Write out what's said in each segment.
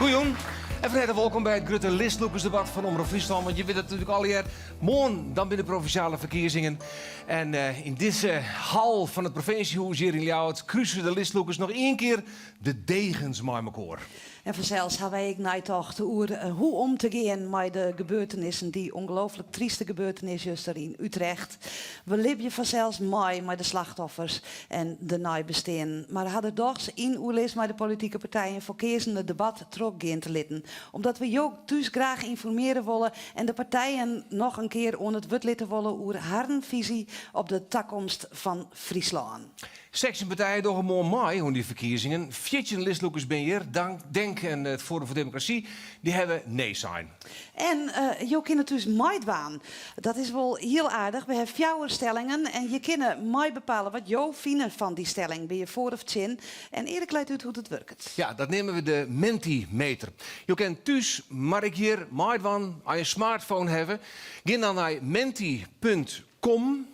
Goejûn en fan herte wolkom by it grutte listlûkersdebat fan Omrop Fryslân. Want je witte it natuerlik allegear, moarn dan binne de provinsjale ferkiezingen. En yn dizze hal fan it provinsjehûs hjir yn Ljouwert kruse de listlûkers noch ien kear de degens mei mekoar. En fansels ha wy ek neitocht oer hoe om te gean mei de gebeurtenissen, dy ongelooflik tryste gebeurtenis juster yn Utrecht. We libje fansels mei mei de slachtoffers en de neibesteanden, mar ha der dochs yn oerlis mei de politike partijen foar keazen it debat trochgean te litten, omdat we jo thús graach ynformearje wolle en de partijen noch in kear oan it wurd litte wolle oer harren fisy op de takomst fan Fryslân. 16 partijen dogge moarn mei oan dy ferkiezingen. 14 listlûkers binne hjir. Dank, Denk en it Forum voor Democratie dy hawwe nee sein. En jo kinne thús meidwaan. Dat is wol hiel aardich. We hawwe fjouwer stellingen en je kinne meibepale wat jo fine fan dy stelling. Binne je foar of tsjin? En Erik leit út hoe't it wurket. Ja, dat neame we de Mentimeter. Jo kinne thús, mar ek hjir, meidwaan as je in smartphone hawwe. Gean dan nei menti.com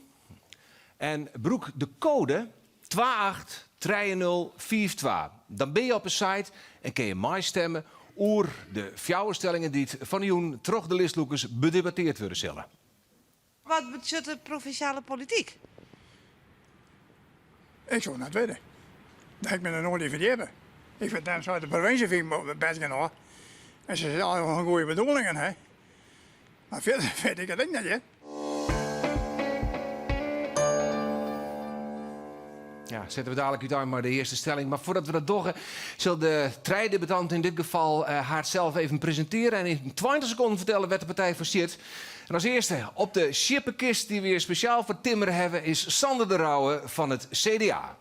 En brûk de koade 283052. Dan binne je op 'e site en kinne je meistemme oer de fjouwer stellingen dy't fan 'e jûn troch de listlûkers bedebatteard wurde sille. Wat betsjut de provinsjale polityk? Ik soe net witte. Dêr ha ik my noch noait yn ferdjippe. Ik fyn dêrom sei de provinsje fyn ik bêst genôch. En se sizze allegear wol goede bedoelingen, hè. Mar fierder wit ik it ek net hear. Ja, sette we dadlik útein mei de earste stelling. Mar foardat we dat dogge, sil de trije debattanten yn dit gefal harsels even presintearje en yn 20 sekonden fertelle wêr't de partij foar stiet. En as earste op de sjippekist dy't we hjir spesjaal foar timmere hawwe is Sander de Rouwe fan it CDA.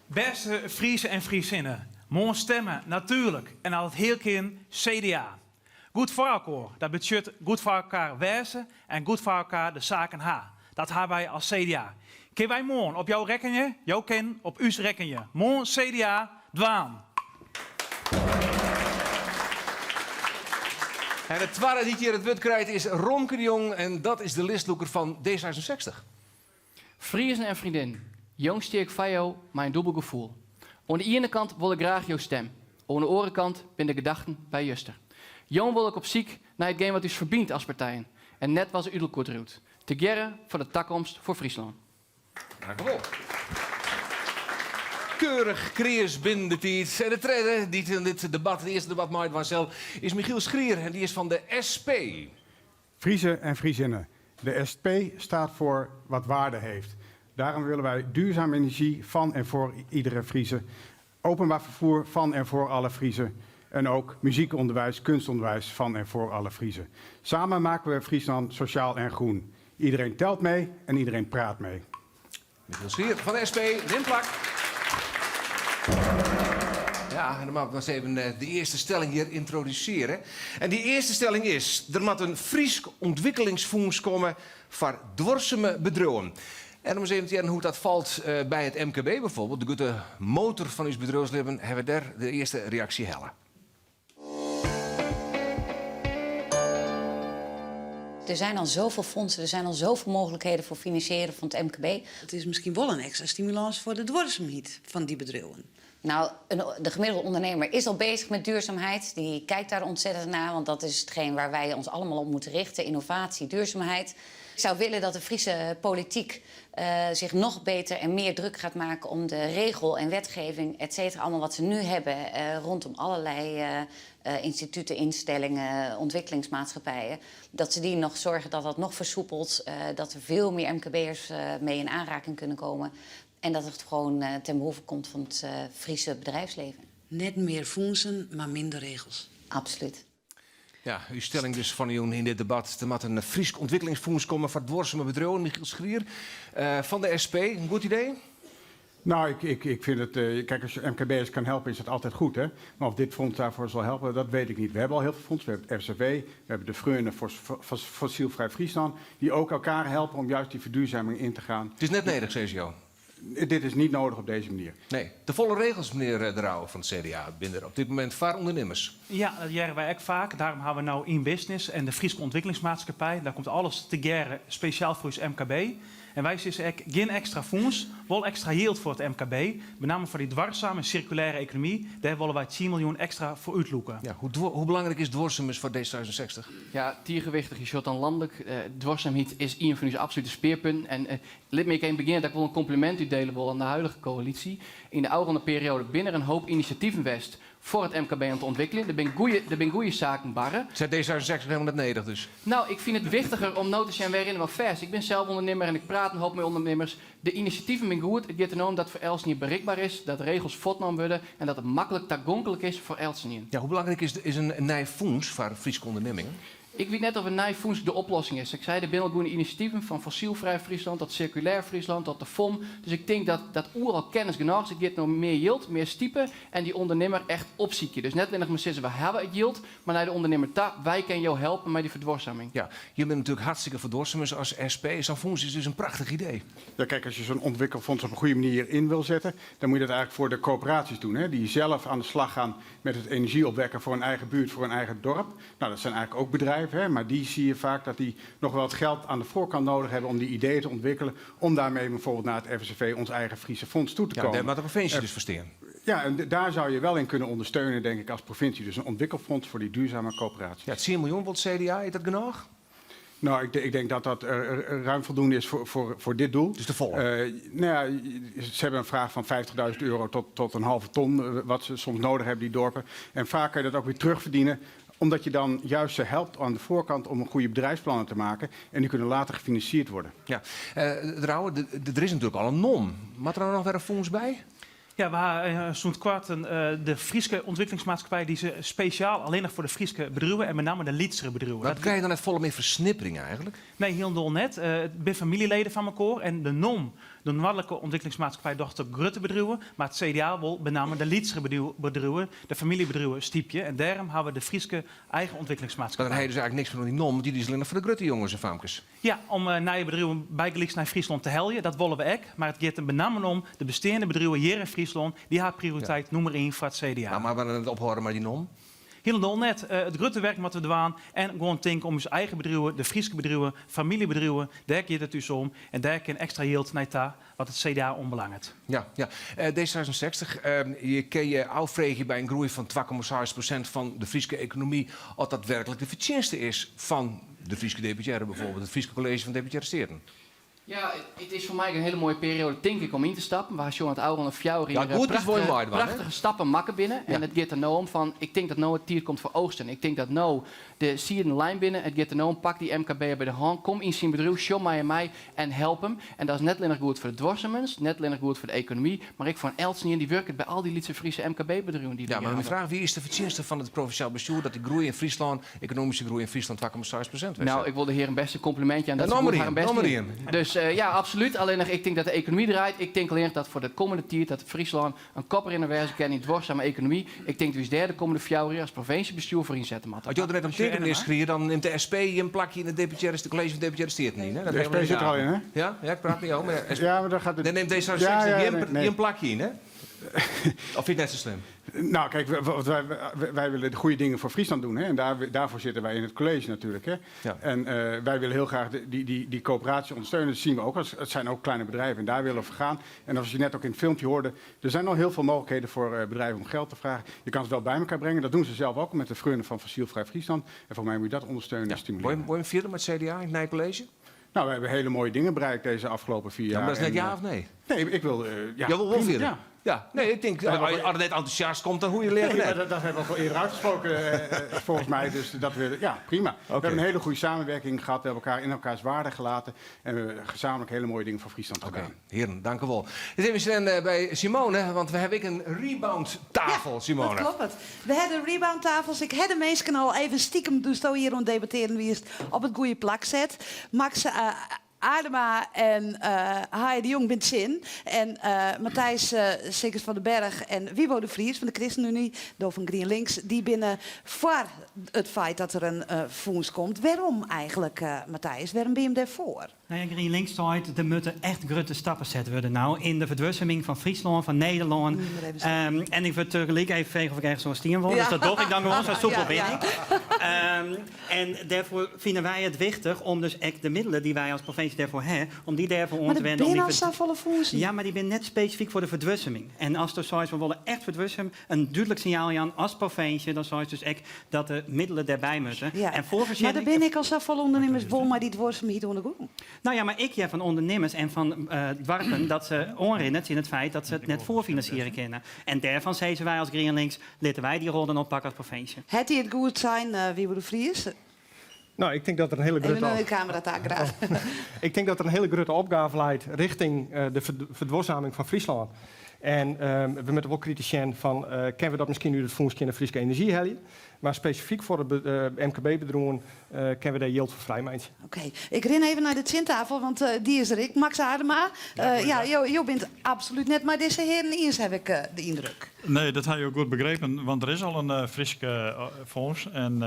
Bêste Friezen en Friezinnen, moarn stemme, natuerlik, en as it heal kin, CDA. Goed foar elkoar, dat betsjut goed foar elkoar wêze en goed foar elkoar de saken ha. Dat ha wy as CDA. Kinne wy moarn op jo rekkenje? Jo kin op ús rekkenje. Moarn CDA, dwaan! En de twadde dy't hjir it wurd krijt is Romke de Jong en dat is de listlûker fan D66. Friezen en Friezinnen, jûn stean ik foar jo mei in dûbel gefoel. Oan de iene kant wol ik graach jo stim, oan de oare kant binne de gedachten by juster. Jûn wol ik op syk nei itgeen wat ús ferbynt as partijen en net wat ús út elkoar driuwt. Tegearre foar de takomst foar Fryslân. Dank u wol. Keurich kreas binnen de tiid. En de tredde dy't yn dit debat, it earste debat meidwaan sil, is Michiel Schrier en dy is fan de SP. Friezen en Friezinnen, de SP staat voor wat waarde heeft. Daarom willen wij duurzame energie van en voor iedere Friese, openbaar vervoer van en voor alle Friezen en ook muziekonderwijs, kunstonderwijs van en voor alle Friezen. Samen maken we Friesland sociaal en groen. Iedereen telt mee en iedereen praat mee. Michiel Schrier fan de SP, nim plak. Ja, en dan moat ik noch even de earste stelling hjir yntrodusearje. En dy earste stelling is, der moat in Frysk ûntwikkelingsfûns komme foar duorsume bedriuwen. En om ris even te hearren hoe't dat falt by it MKB bijvoorbeeld, de grutte motor fan ús bedriuwslibben, hawwe we dêr de earste reaksje helle. Er zijn al zoveel fondsen, er zijn al zoveel mogelijkheden voor financieren van het MKB. It is miskien wol in ekstra stimulâns foar de duorsumheid fan dy bedriuwen. Nou, de gemiddelde ondernemer is al bezig met duurzaamheid. Die kijkt daar ontzettend naar, want dat is hetgeen waar wij ons allemaal op moeten richten. Innovatie, duurzaamheid. Ik zou willen dat de Friese politiek zich nog beter en meer druk gaat maken om de regel en wetgeving, et cetera, allemaal wat ze nu hebben rondom allerlei instituten, instellingen, ontwikkelingsmaatschappijen, dat ze die nog zorgen dat dat nog versoepelt, dat er veel meer MKB'ers mee in aanraking kunnen komen en dat het gewoon ten behoeve komt van het Friese bedrijfsleven. Net mear fûnsen, mar minder regels. Absoluut. Ja, ús stelling dus fan 'e jûn yn dit debat. Der moat in Frysk ûntwikkelingsfûns komme foar duorsume bedriuwen. Michiel Schrier fan de SP, in goed idee? Nou, ik, ik, ik vind het. Kijk, als je MKB'ers kan helpen, is dat altijd goed. Hè? Maar of dit fonds daarvoor zal helpen, dat weet ik niet. We hebben al heel veel fondsen. We hebben het FCV, we hebben de Freonen Fossielvrij Friesland, die ook elkaar helpen om juist die verduurzaming in te gaan. It is net nedich, sizze jo? Dit is niet nodig op deze manier. Nee. Te folle regels, menear De Rouwe fan it CDA, binne der op dit momint foar ûndernimmers. Ja, dat hearre wy ek faak. Dêrom hawwe we no Yn Business en de Fryske Ontwikkelingsmaatskippij. Dêr komt alles tegearre spesjaal foar ús MKB. En wy sizze ek, gjin ekstra fûns, wol ekstra jild foar it MKB, benammen foar dy duorsame sirkulêre ekonomy, dêr wolle wy tsien miljoen ekstra foar útlûke. Ja, hoe belangryk is duorsumens foar D66? Ja, tige wichtich. Je sjocht dan lanlik, duorsumheid is ien fan ús absolute spearpunten. En lit my ek even begjinne dat ik wol in komplimint útdele wol oan de huidige koälysje. Yn de ôfrûne perioade binne der in hoop inisjativen west foar it MKB om te ûntwikkeljen. Der binne goeie, der binne goeie saken barre. Set D66 helemaal net nedich dus? No, ik fyn it wichtiger om no te sjen wêr rinne we fêst. Ik bin sels ûndernimmer en ik praat in hoop mei ûndernimmers. De inisjativen binne goed. It giet der no om dat foar eltsenien berikber is, dat regels fuortnommen wurde en dat it maklik tagonklik is foar eltsenien. Ja, hoe belangryk is is in nij fûns foar Fryske ûndernimmingen? Ik wit net of in nij fûns de oplossing is. Ik sei, der binne al goede inisjativen, fan Fossylfrij Fryslân tot Sirkulêr Fryslân tot de FOM. Dus ik tink dat dat oeral kennis genôch is. It giet no om mear jild, mear stipe en dy ûndernimmer echt opsykje. Dus net allinnich mar sizze we hawwe it jild, mar nei de ûndernimmer ta, wy kinne jo helpe mei dy ferduorsuming. Ja, jim binne natuerlik hartstikke foar duorsumens as SP. Sa'n fûns is dus in prachtich idee. Ja, kijk, als je zo'n ontwikkelfonds op een goede manier in wil zetten, dan moet je dat eigenlijk voor de coöperaties doen, hè, die zelf aan de slag gaan met het energie opwekken voor hun eigen buurt, voor hun eigen dorp. Nou, dat zijn eigenlijk ook bedrijven, hè, maar die zie je vaak dat die nog wel het geld aan de voorkant nodig hebben om die ideeën te ontwikkelen, om daarmee bijvoorbeeld naar het FSV, ons eigen Friese fonds, toe te Ja, komen. dêr moat de provinsje dus foar stean. Ja, en daar zou je wel in kunnen ondersteunen, denk ik, als provincie. Dus een ontwikkelfonds voor die duurzame coöperaties. Ja, 10 miljoen wol it CDA, is dat genôch? Nou, ik denk dat dat ruim voldoende is voor dit doel. Dus te folle? Nou ja, ze hebben een vraag van 50.000 euro tot een halve ton, wat ze soms nodig hebben, die dorpen. En vaak kan je dat ook weer terugverdienen, omdat je dan juist ze helpt aan de voorkant om een goede bedrijfsplannen te maken. En die kunnen later gefinancierd worden. Ja, Drouwer, der is natuerlik al in NOM. Moat der no noch wer in fûns by? Ja, we ha sûnt koarten de Fryske Ontwikkelingsmaatskippij, dy is spesjaal allinnich foar de Fryske bedriuwen en benammen de lytsere bedriuwen. Dat krije je dan net folle mear fersnippering eigentlik? Nee, hielendal net. It binne famyljeleden fan mekoar en de NOM, de Noardlike Ontwikkelingsmaatskippij, docht de grutte bedriuwen, mar it CDA wol benammen de lytsere bedriuwen, de famyljebedriuwen, stypje en dêrom ha we de Fryske eigen ontwikkelingsmaatskippij. Mar dan ha je dus eigentlik niks mear oan dy NOM, want dy is allinnich foar de grutte jonges en famkes. Ja, om nije bedriuwen bygelyks nei Fryslân te heljen, dat wolle we ek. Mar it giet der benammen om de besteande bedriuwen hjir yn Fryslân, dy ha prioriteit nûmer ien foar it CDA. Mar moatte we dan net ophâlde mei dy NOM? Hielendal net. It grutte werk moatte we dwaan en gewoan tinke om ús eigen bedriuwen, de Fryske bedriuwen, famyljebedriuwen, dêr giet it ús om en dêr kin ekstra jild nei ta wat it CDA oanbelanget. Ja, ja. D66, je kinne je ôffreegje by in groei fan 2,6% fan de Fryske ekonomy oft dat werklik de fertsjinste is fan de Fryske deputearre bijvoorbeeld, it Fryske kolleezje fan Deputearre Steaten. Ja, it is foar my in hiele moaie perioade tink ik om yn te stappen. We ha sjoen dat ôfrûne fjouwer Ja, jier goed is wol meidwaan, hè? prachtige stappen makke binne. En it giet der no om fan, ik tink dat no it tiid komt foar oogsten. Ik tink dat no de sieden lein binne. It giet der no om, pak dy MKB'er by de hân, kom yn syn bedriuw, sjoch mei him mei en help him. En dat is net allinnich goed foar de duorsumens, net allinnich goed foar de ekonomy, mar ek foar eltsenien dy't wurket by al dy lytse Friese MKB-bedriuwen dy't we Ja, hjir mar myn hawwe. fraach wie, is de fertsjinste fan it provinsjaal bestjoer dat de groei yn Fryslân, ekonomyske groei yn Fryslân 2,6% west Nou, hat? ik wol de hearen bêst in komplimint jaan Ja, dat se noch mar goed harren ien, bêst noch mar dien. ien. Dus ja, absolút. Allinnich ik tink dat de ekonomy draait. Ik tink allinnich dat foar de kommende tiid dat Fryslân in koprinner wêze kin yn duorsame ekonomy. Ik tink dat we ús dêr de kommende fjouwer jier as provinsjebestjoer foar ynsette moatte. As jo der net om tinke, menear Schrier, dan nimt de SP in plakje yn it deputearre, kolleezje fan Deputearre Steaten yn. Hè? Dat De SP sit der al yn, hè? Ja, ja, ik praat mei jo, mar SP, Ja, maar dan gaat het... dan nimt D66 Ja, ja, gjin nee, nee. gjin plakje yn, hè? Of vind je het net zo slim? Nou, kijk, wat wij willen de goede dingen voor Friesland doen. Hè? En daarvoor zitten wij in het college natuurlijk. Hè? Ja. En wij willen heel graag die coöperatie ondersteunen. Dat zien we ook. Als, het zijn ook kleine bedrijven en daar willen we voor gaan. En zoals je net ook in het filmpje hoorde, er zijn al heel veel mogelijkheden voor bedrijven om geld te vragen. Je kan het wel bij elkaar brengen. Dat doen ze zelf ook met de Freonen van Fossylfrij Friesland. En voor mij moet je dat ondersteunen en Ja. stimuleren. Wol je hem verder met het CDA in het Nij College? Nou, we hebben hele mooie dingen bereikt deze afgelopen 4 Ja, jaar. maar dat is net En, ja of nee? Nee, ik wil, ja, Jij wil wel prima, verder? ja. Ja, nee, ik denk, Ja, maar als je net enthousiast komt, dan hoe je leren Nee, maar net. dat hebben we ook al eerder uitgesproken, volgens mij. Dus dat we, ja, prima. We Oké. hebben een hele goede samenwerking gehad. We hebben elkaar in elkaars waarde gelaten. En we hebben gezamenlijk hele mooie dingen voor Friesland Oké, gedaan. heren, dank u wel. Dit even snel bij Simone, want we hebben ook een reboundtafel, Ja, Simone. Dat klopt. We hebben reboundtafels. Ik heb de meesten al even stiekem dus hier om debatteren wie het op het goede plak zet. Max Aardema en Haaije de Jong bint zin. En Matthijs Sikkes van den Berg en Wiebo de Vries van de ChristenUnie, do fan GrienLinks, dy binne foar it feit dat der in fûns komt. Wêrom eigentlik, Matthijs? Wêrom binne jim dêrfoar? Nou ja, GrienLinks seit, der moatte echt grutte stappen set wurde no yn de ferduorsuming fan Fryslân, fan Nederlân. En ik wurd tagelyk even frege oft ik ergens oan stean wol, dus dat doch ik dan gewoan, sa soepel bin ik. En dêrfoar fine wy it wichtich om dus ek de middelen dy't wy as provinsje dêrfoar ha, om dy dêrfoar oan te wenden. Mar der binne al safolle fûnsen. Ja, mar dy binne net spesifyk foar de ferduorsuming. En asto seist, we wolle echt ferduorsum, in dúdlik sinjaal jaan as provinsje, dan seist dus ek dat de middelen dêrby moatte. Ja. En Mar der binne ek al safolle ûndernimmers wol mei dy duorsumheid oan de gong. Nou ja, mar ik hear fan ûndernimmers en fan doarpen dat se oanrinne tsjin it feit dat se it net foarfinansiere kinne. En dêrfan sizze wy as GrienLinks, litte wy dy rol dan oppakke as provinsje. Hat hy it goed sein, Wiebe de Vries? Nou, ik tink dat der in hiele Even grutte nei de kamera ta, graach. Ik tink dat der in hiele grutte opgave leit richting de ferduorsuming fan Fryslân. En we moatte wol kritysk sjen fan, kinne we dat miskien út it Fûns Skjinne Fryske Enerzjy helje? Mar spesifyk foar it MKB-bedriuwen kinne we dêr jild foar frijmeitsje. Oké, ik rin even nei de tsjintafel, want dy is der ek. Max Aardema, ja, jo bint absolút net mei dizze hearen iens, haw ik de yndruk. Nee, dat ha jo goed begrepen, want der is al in Frysk fûns. En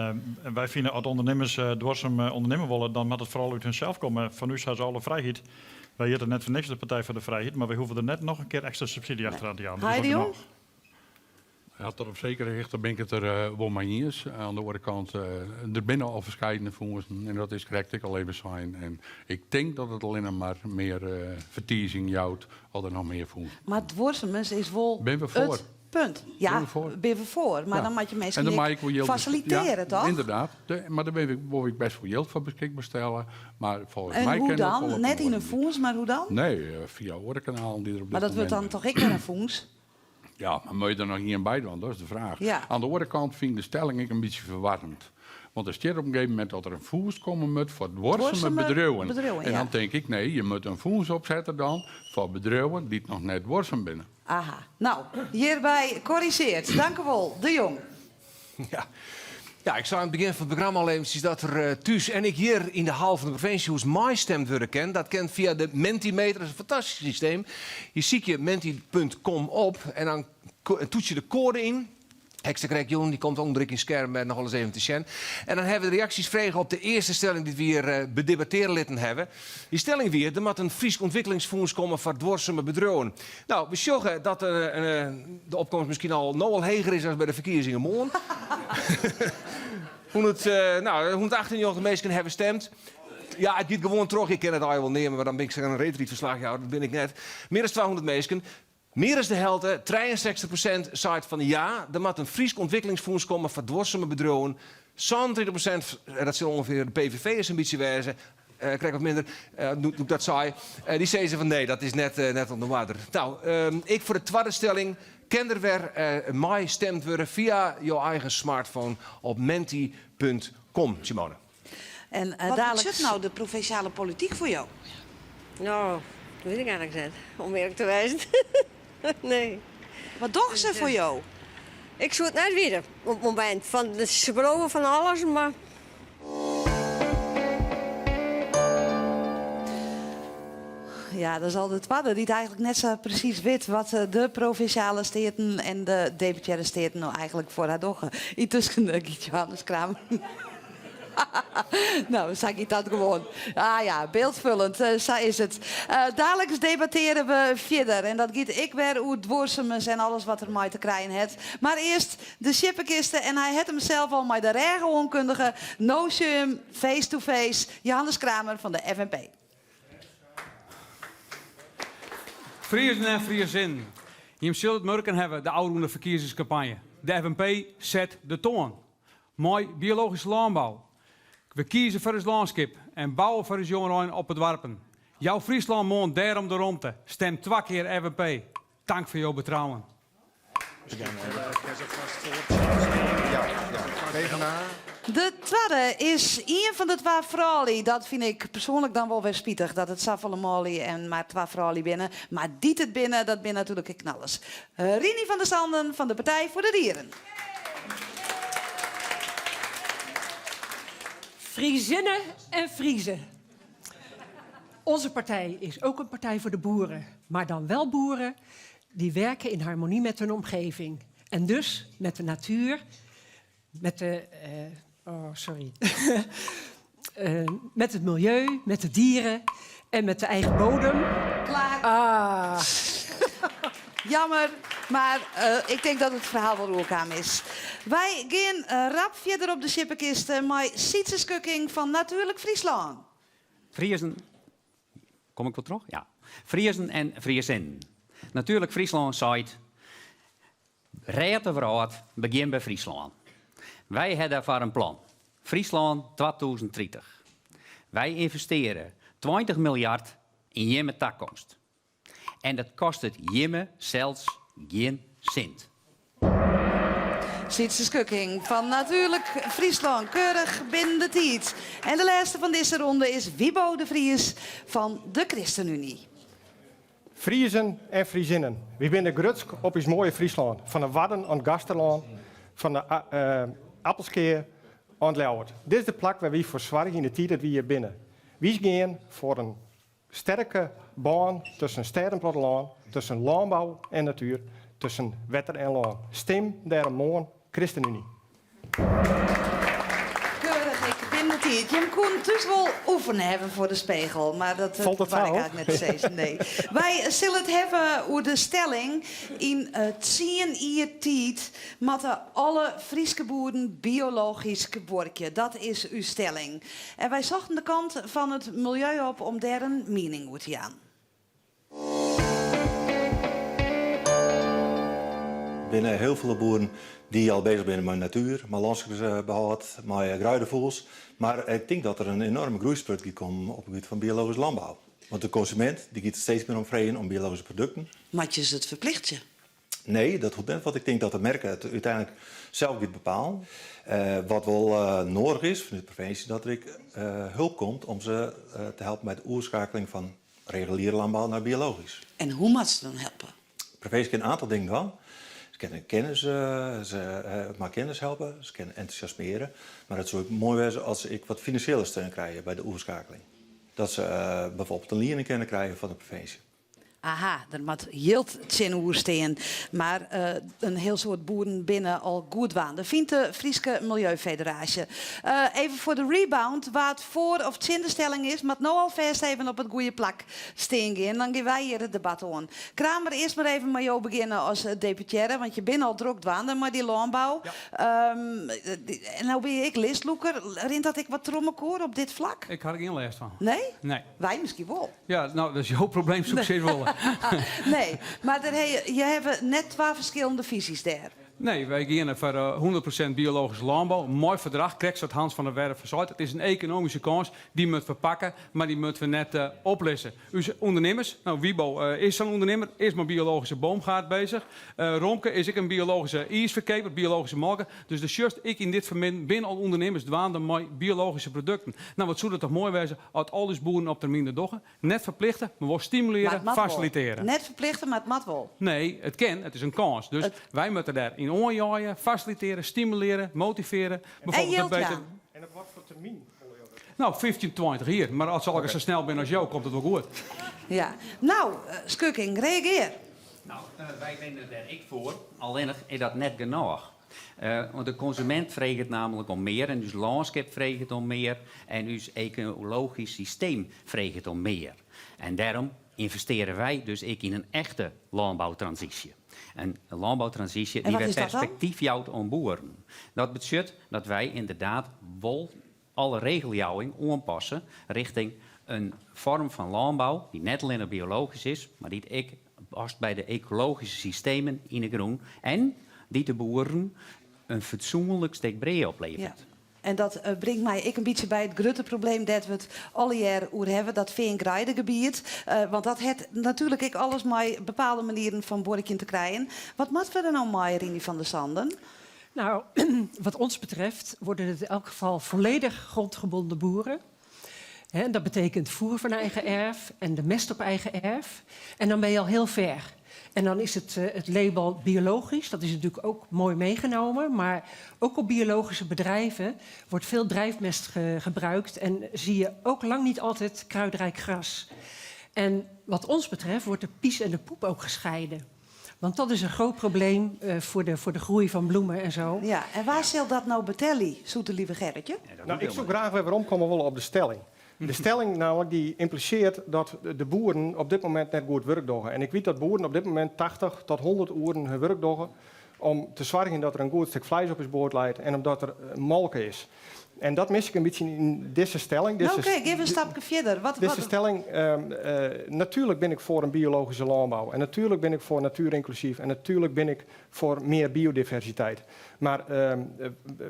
wy fine as ûndernimmers duorsum ûndernimme wolle, dan moat it foaral út hunsels komme. Fan ús ha se alle frijheid. Wy hjitte net foar niks de Partij foar de Frijheid, mar wy hoege der net noch in kear ekstra subsydzje achteroan te jaan. Dat is Haije de al Jong? genôch. Ja, tot op sekere hichte bin ik it der wol mei iens. Oan de oare kant, der binne al ferskeidene fûnsen en dat is krekt ek al even sein. En ik tink dat it allinne mar mear fertizing jout as der noch mear fûnsen Mar duorsumens is wol Binne we foar. it punt. Ja, Binne we foar. binne we foar. Mar Ja. dan moat je En minsken dan mei ek ik wol jild fasilitearje, ja, toch? Ynderdaad. De, mar dêr bin ik, wol ik bêst wol jild foar beskikber stelle. Mar folgens En my hoe kin dat wol dan? op Net in yn oare in fûns, mar hoe dan? Nee, fia oare kanalen dy't der op Mar dit dat wurdt dan momint toch ek wer in fûns? Ja, mar moat je der noch ien by dwaan? Dat is de fraach. Ja. Oan de oare kant fyn ik de stelling ek in bytsje ferwarrend. Want der stiet op in gegeven momint dat der in fûns komme moat foar duorsume Duorsume bedriuwen. bedriuwen, En ja. dan tink ik, nee, je moatte in fûns opsette dan foar bedriuwen dy't noch net duorsum binne. Aha. No, hjirby korrizjeard. Dankewol, De Jong. Ja. Ja, ik sei oan it begjin fan it programma al eventsjes dat der eh, thús en ek hjir yn de hal fan it provinsjehûs meistemd wurde kin. Dat kin fia de Mentimeter, dat is in fantastysk systeem. Je sykje menti.com op en dan toets je de koade yn. Hekste krekt jûn, dy komt ûnder ek yn skerm eh, noch alris even te sjen. En dan hawwe we de reaksjes frege op de earste stelling dy't we hjir eh, bedebattearje litten hawwe. Dy stelling wie, der moat in Frysk ûntwikkelingsfûns komme foar duorsume bedriuwen. No, we sjogge dat de opkomst miskien al no al heger is as by de ferkiezingen moarn. 100, no, 198 minsken hawwe stemd. Ja, it giet gewoan troch. Ik kin it allegear wol neame, mar dan bin ik in reedrydferslachjouwer. Dat bin ik net. Mear as 200 minsken. Mear as de helte, 63%, seit fan ja, der moat in Frysk ûntwikkelingsfûns komme foar duorsume bedriuwen. 37%, en dat sil ûngefear de PVV'ers in bytsje wêze, krekt wat minder, no't ik dat sei, dy sizze fan nee, dat is net, net oan de oarder. No, ek foar de twadde stelling kin der wer meistemd wurde fia jo eigen smartphone op menti.com. Simone. En Wat daliks. betsjut no de provinsjale polityk foar jo? No, dat wit ik eigenlik net, om earlik te wêzen. Nee. Wat dogge se foar jo? Ik soe it net witte op it momint. Fan, se belove fan alles, mar. Ja, dat is al de twadde dy't eigenlik net sa presys wit wat de provinsjale steaten en de deputearre steaten no eigenlik foar har dogge. Yntusken giet Johannes Kramer. No, sa giet dat gewoan. Ah ja, byldfoljend, sa is it. Daliks debattearje we fierder en dat giet ek wer oer duorsumens en alles wat der mei te krijen hat. Mar earst de sjippekiste en hy hat himsels al mei de rêch oankundige. No sjoch him face to face, Johannes Kramer fan de FNP. Friezen en Friezinnen, jim sille it murken hawwe de ôfrûne ferkiezingskampanje. De FNP set de toan. Mei biologyske lânbou. We kieze foar ús lânskip en bouwe foar ús jongerein op 'e doarpen. Jou Fryslân moarn dêrom de romte. Stim twa kear FNP. Tank foar jo betrouwen. De twadde is ien fan de twa froulju. Dat fyn ik persoanlik dan wol wer spitich, dat it safolle manlju en mar twa froulju binne. Mar dy't it binne, dat binne natuerlik ek knallers. Rinie van der Zanden fan de Partij voor de Dieren. Friezinnen en Friezen. Onze partij is ook een partij voor de boeren. Maar dan wel boeren die werken in harmonie met hun omgeving. En dus met de natuur, met de. Uh, oh, sorry. Eh, met het milieu, met de dieren en met de eigen bodem. Klaar. Ah. Jammer, mar eh, ik tink dat it ferhaal wol oerkaam is. Wy gean eh, rap fierder op de sjippekist mei Sietze Schukking fan Natuurlijk Fryslân. Friezen, kom ik wol troch? Ja. Friezen en Friezinnen. Natuurlijk Fryslân seit, Rêd de wrâld, begjin by Fryslân. Wy ha dêrfoar in plan, Fryslân 2030. Wy ynvestearje 20 miljard yn jimme takomst. En dat kostet jimme sels gjin sint. Sietze Schukking fan Natuurlijk Fryslân, keurich binnen de tiid. En de lêste fan dizze ronde is Wiebo de Vries fan de ChristenUnie. Friezen en Friezinnen, wy binne grutsk op ús moaie Fryslân, fan de Wadden oant Gaasterlân, fan de Appelskea oant Ljouwert. Dit is de plak wêr wy foar soargje yn de tiid dat wy hjir binne. Wy gean foar in sterke bân tusken stêd en plattelân, tusken lânbou en natuer, tusken wetter en lân. Stim dêrom moarn ChristenUnie. Keurich, ek binnen de tiid. Jim koenen thús wol oefene hawwe foar de spegel, mar dat Falt it doar sa ik op? eigentlik net te sizzen. Nee. Wy sille it hawwe oer de stelling, yn tsien jier tiid moatte alle Fryske boeren biologysk buorkje. Dat is ús stelling. En wy sochten de kant fan it miljeu op om dêr in miening oer te jaan. Der binne hiel folle boeren dy't al beuzich binne mei natuer, mei lânskipsbehâld, mei greidefûgels. Mar ik tink dat der in enoarme groeispurt giet kommen op it gebiet fan biologyske lânbou. Want de konsumint dy giet steeds mear om freegjen om biologyske produkten. Moat je se it ferplichtsje? Nee, dat hoecht net, want ik tink dat de merk it úteinlik sels giet bepalen. Wat wol noadich is fanút de provinsje, dat der ek help komt om se te helpen by de oerskeakeling fan reguliere lânbou nei biologysk. En hoe moat se dan helpe? De provinsje kin in oantal dingen dwaan. Se kinne kennis, se mei kennis helpe, se kinne entûsjasmearje. Mar it soe ek moai wêze as se ek wat finansjele steun krije by de oerskeakeling. Dat se byfoarbyld in liening kinne krije fan de provinsje. Aha, der moat jild tsjinoer stean. Mar in hiel soad boeren binne al goed dwaande, fynt de Fryske Miljeufederaasje. Even foar de rebound, wa't foar of tsjin de stelling is, moat no alfêst even op it goede plak stean gean. Dan gean wy hjir it debat oan. Kramer, earst mar even mei jo begjinne as deputearre, want je binne al drok dwaande mei dy lânbou. En no binne je ek listlûker. Rint dat ek wat troch mekoar op dit flak? Ik ha der gjin lêst fan. Nee? Nee. Wy miskien wol. Ja, no, dat is jo probleem, soe ik sizze wolle. Nee, mar der he, je hawwe net twa ferskillende fisy's dêr. Nee, wy geane foar 100% biologyske lânbou. Moai ferdrach, krekt sa't Hans van der Werf seit. It is in ekonomyske kâns, dy moatte we pakke, mar dy moatte we net oplizze. Us ûndernimmers, no Wiebo is sa'n ûndernimmer, is mei biologyske boomgaard bezich. Romke is ek in biologyske iisferkeaper, biologyske molke. Dus do sjochst, ek yn dit fermidden binne al ûndernimmers dwaande mei biologyske produkten. No, wat soe dat toch moai wêze As al ús boeren op termyn dat dogge, net ferplichte, mar wol stimuleare, fasiliteare. Net ferplichte, mar it moat wol. Nee, it kin, it is in kâns. Dus wy moatte dêr yn oanjeie, fasiliteare, stimuleare, motiveare. En jild jaan. En op watfoar termyn wolle jo dat? No, 15, 20 jier. Mar as se allegear sa snel binne as jo, komt it wol goed. Ja. No, Schukking, reagear. No, wy binne dêr ek foar, allinnich is dat net genôch. Want de konsumint freget nammentlik om mear en ús lânskip freget om mear en ús ekologysk systeem freget om mear. En dêrom ynvestearje wy dus ek yn in echte lânboutransysje. In lânboutransysje dy't wer perspektyf jout oan boeren. Dat betsjut dat wy ynderdaad wol alle regeljouwing oanpasse richting in foarm fan lânbou dy't net allinnich biologysk is, mar dy't ek past by de ekologyske systemen yn 'e grûn en dy't de boeren in fatsoenlik stik brea opleveret. Ja. En dat eh, bringt my ek in bytsje by it grutte probleem dêr't we it allegear oer hawwe, dat feangreidegebiet. Uh, want dat hat natuerlik ek alles mei bepaalde manieren fan buorkjen te krijen. Wat moatte we der no mei, Rinie van der Zanden? Nou, wat ons betreft worden het in elk geval volledig grondgebonden boeren. Hè, dat betekent voer van eigen erf en de mest op eigen erf. En dan ben je al heel ver. En dan is het, eh, het label biologisch, dat is natuurlijk ook mooi meegenomen. Maar ook op biologische bedrijven wordt veel drijfmest ge gebruikt. En zie je ook lang niet altijd kruidrijk gras. En wat ons betreft wordt de pies en de poep ook gescheiden. Want dat is een groot probleem eh, voor, de, voor de groei van bloemen en zo. Ja, en wa sil dat no betelje, zoete lieve Gerritje? Nou, ik soe graach wer weromkomme wolle op de stelling. De stelling namelijk die implisearret dat de boeren op dit momint net goed wurk dogge. En ik wit dat boeren op dit momint 80 tot 100 oeren har wurk dogge om te soargjen dat der in goed stik fleis op ús board leit en omdat der eh, molke is. En dat mis ik in bytsje yn dizze stelling. Nou, Dizze oké, geef in stapke fierder. Wat, Dizze wat, stelling, eh, natuerlik bin ik foar in biologyske lânbou. En natuerlik bin ik foar natuerynklusyf. En natuerlik bin ik foar mear biodiversiteit. Mar ehm,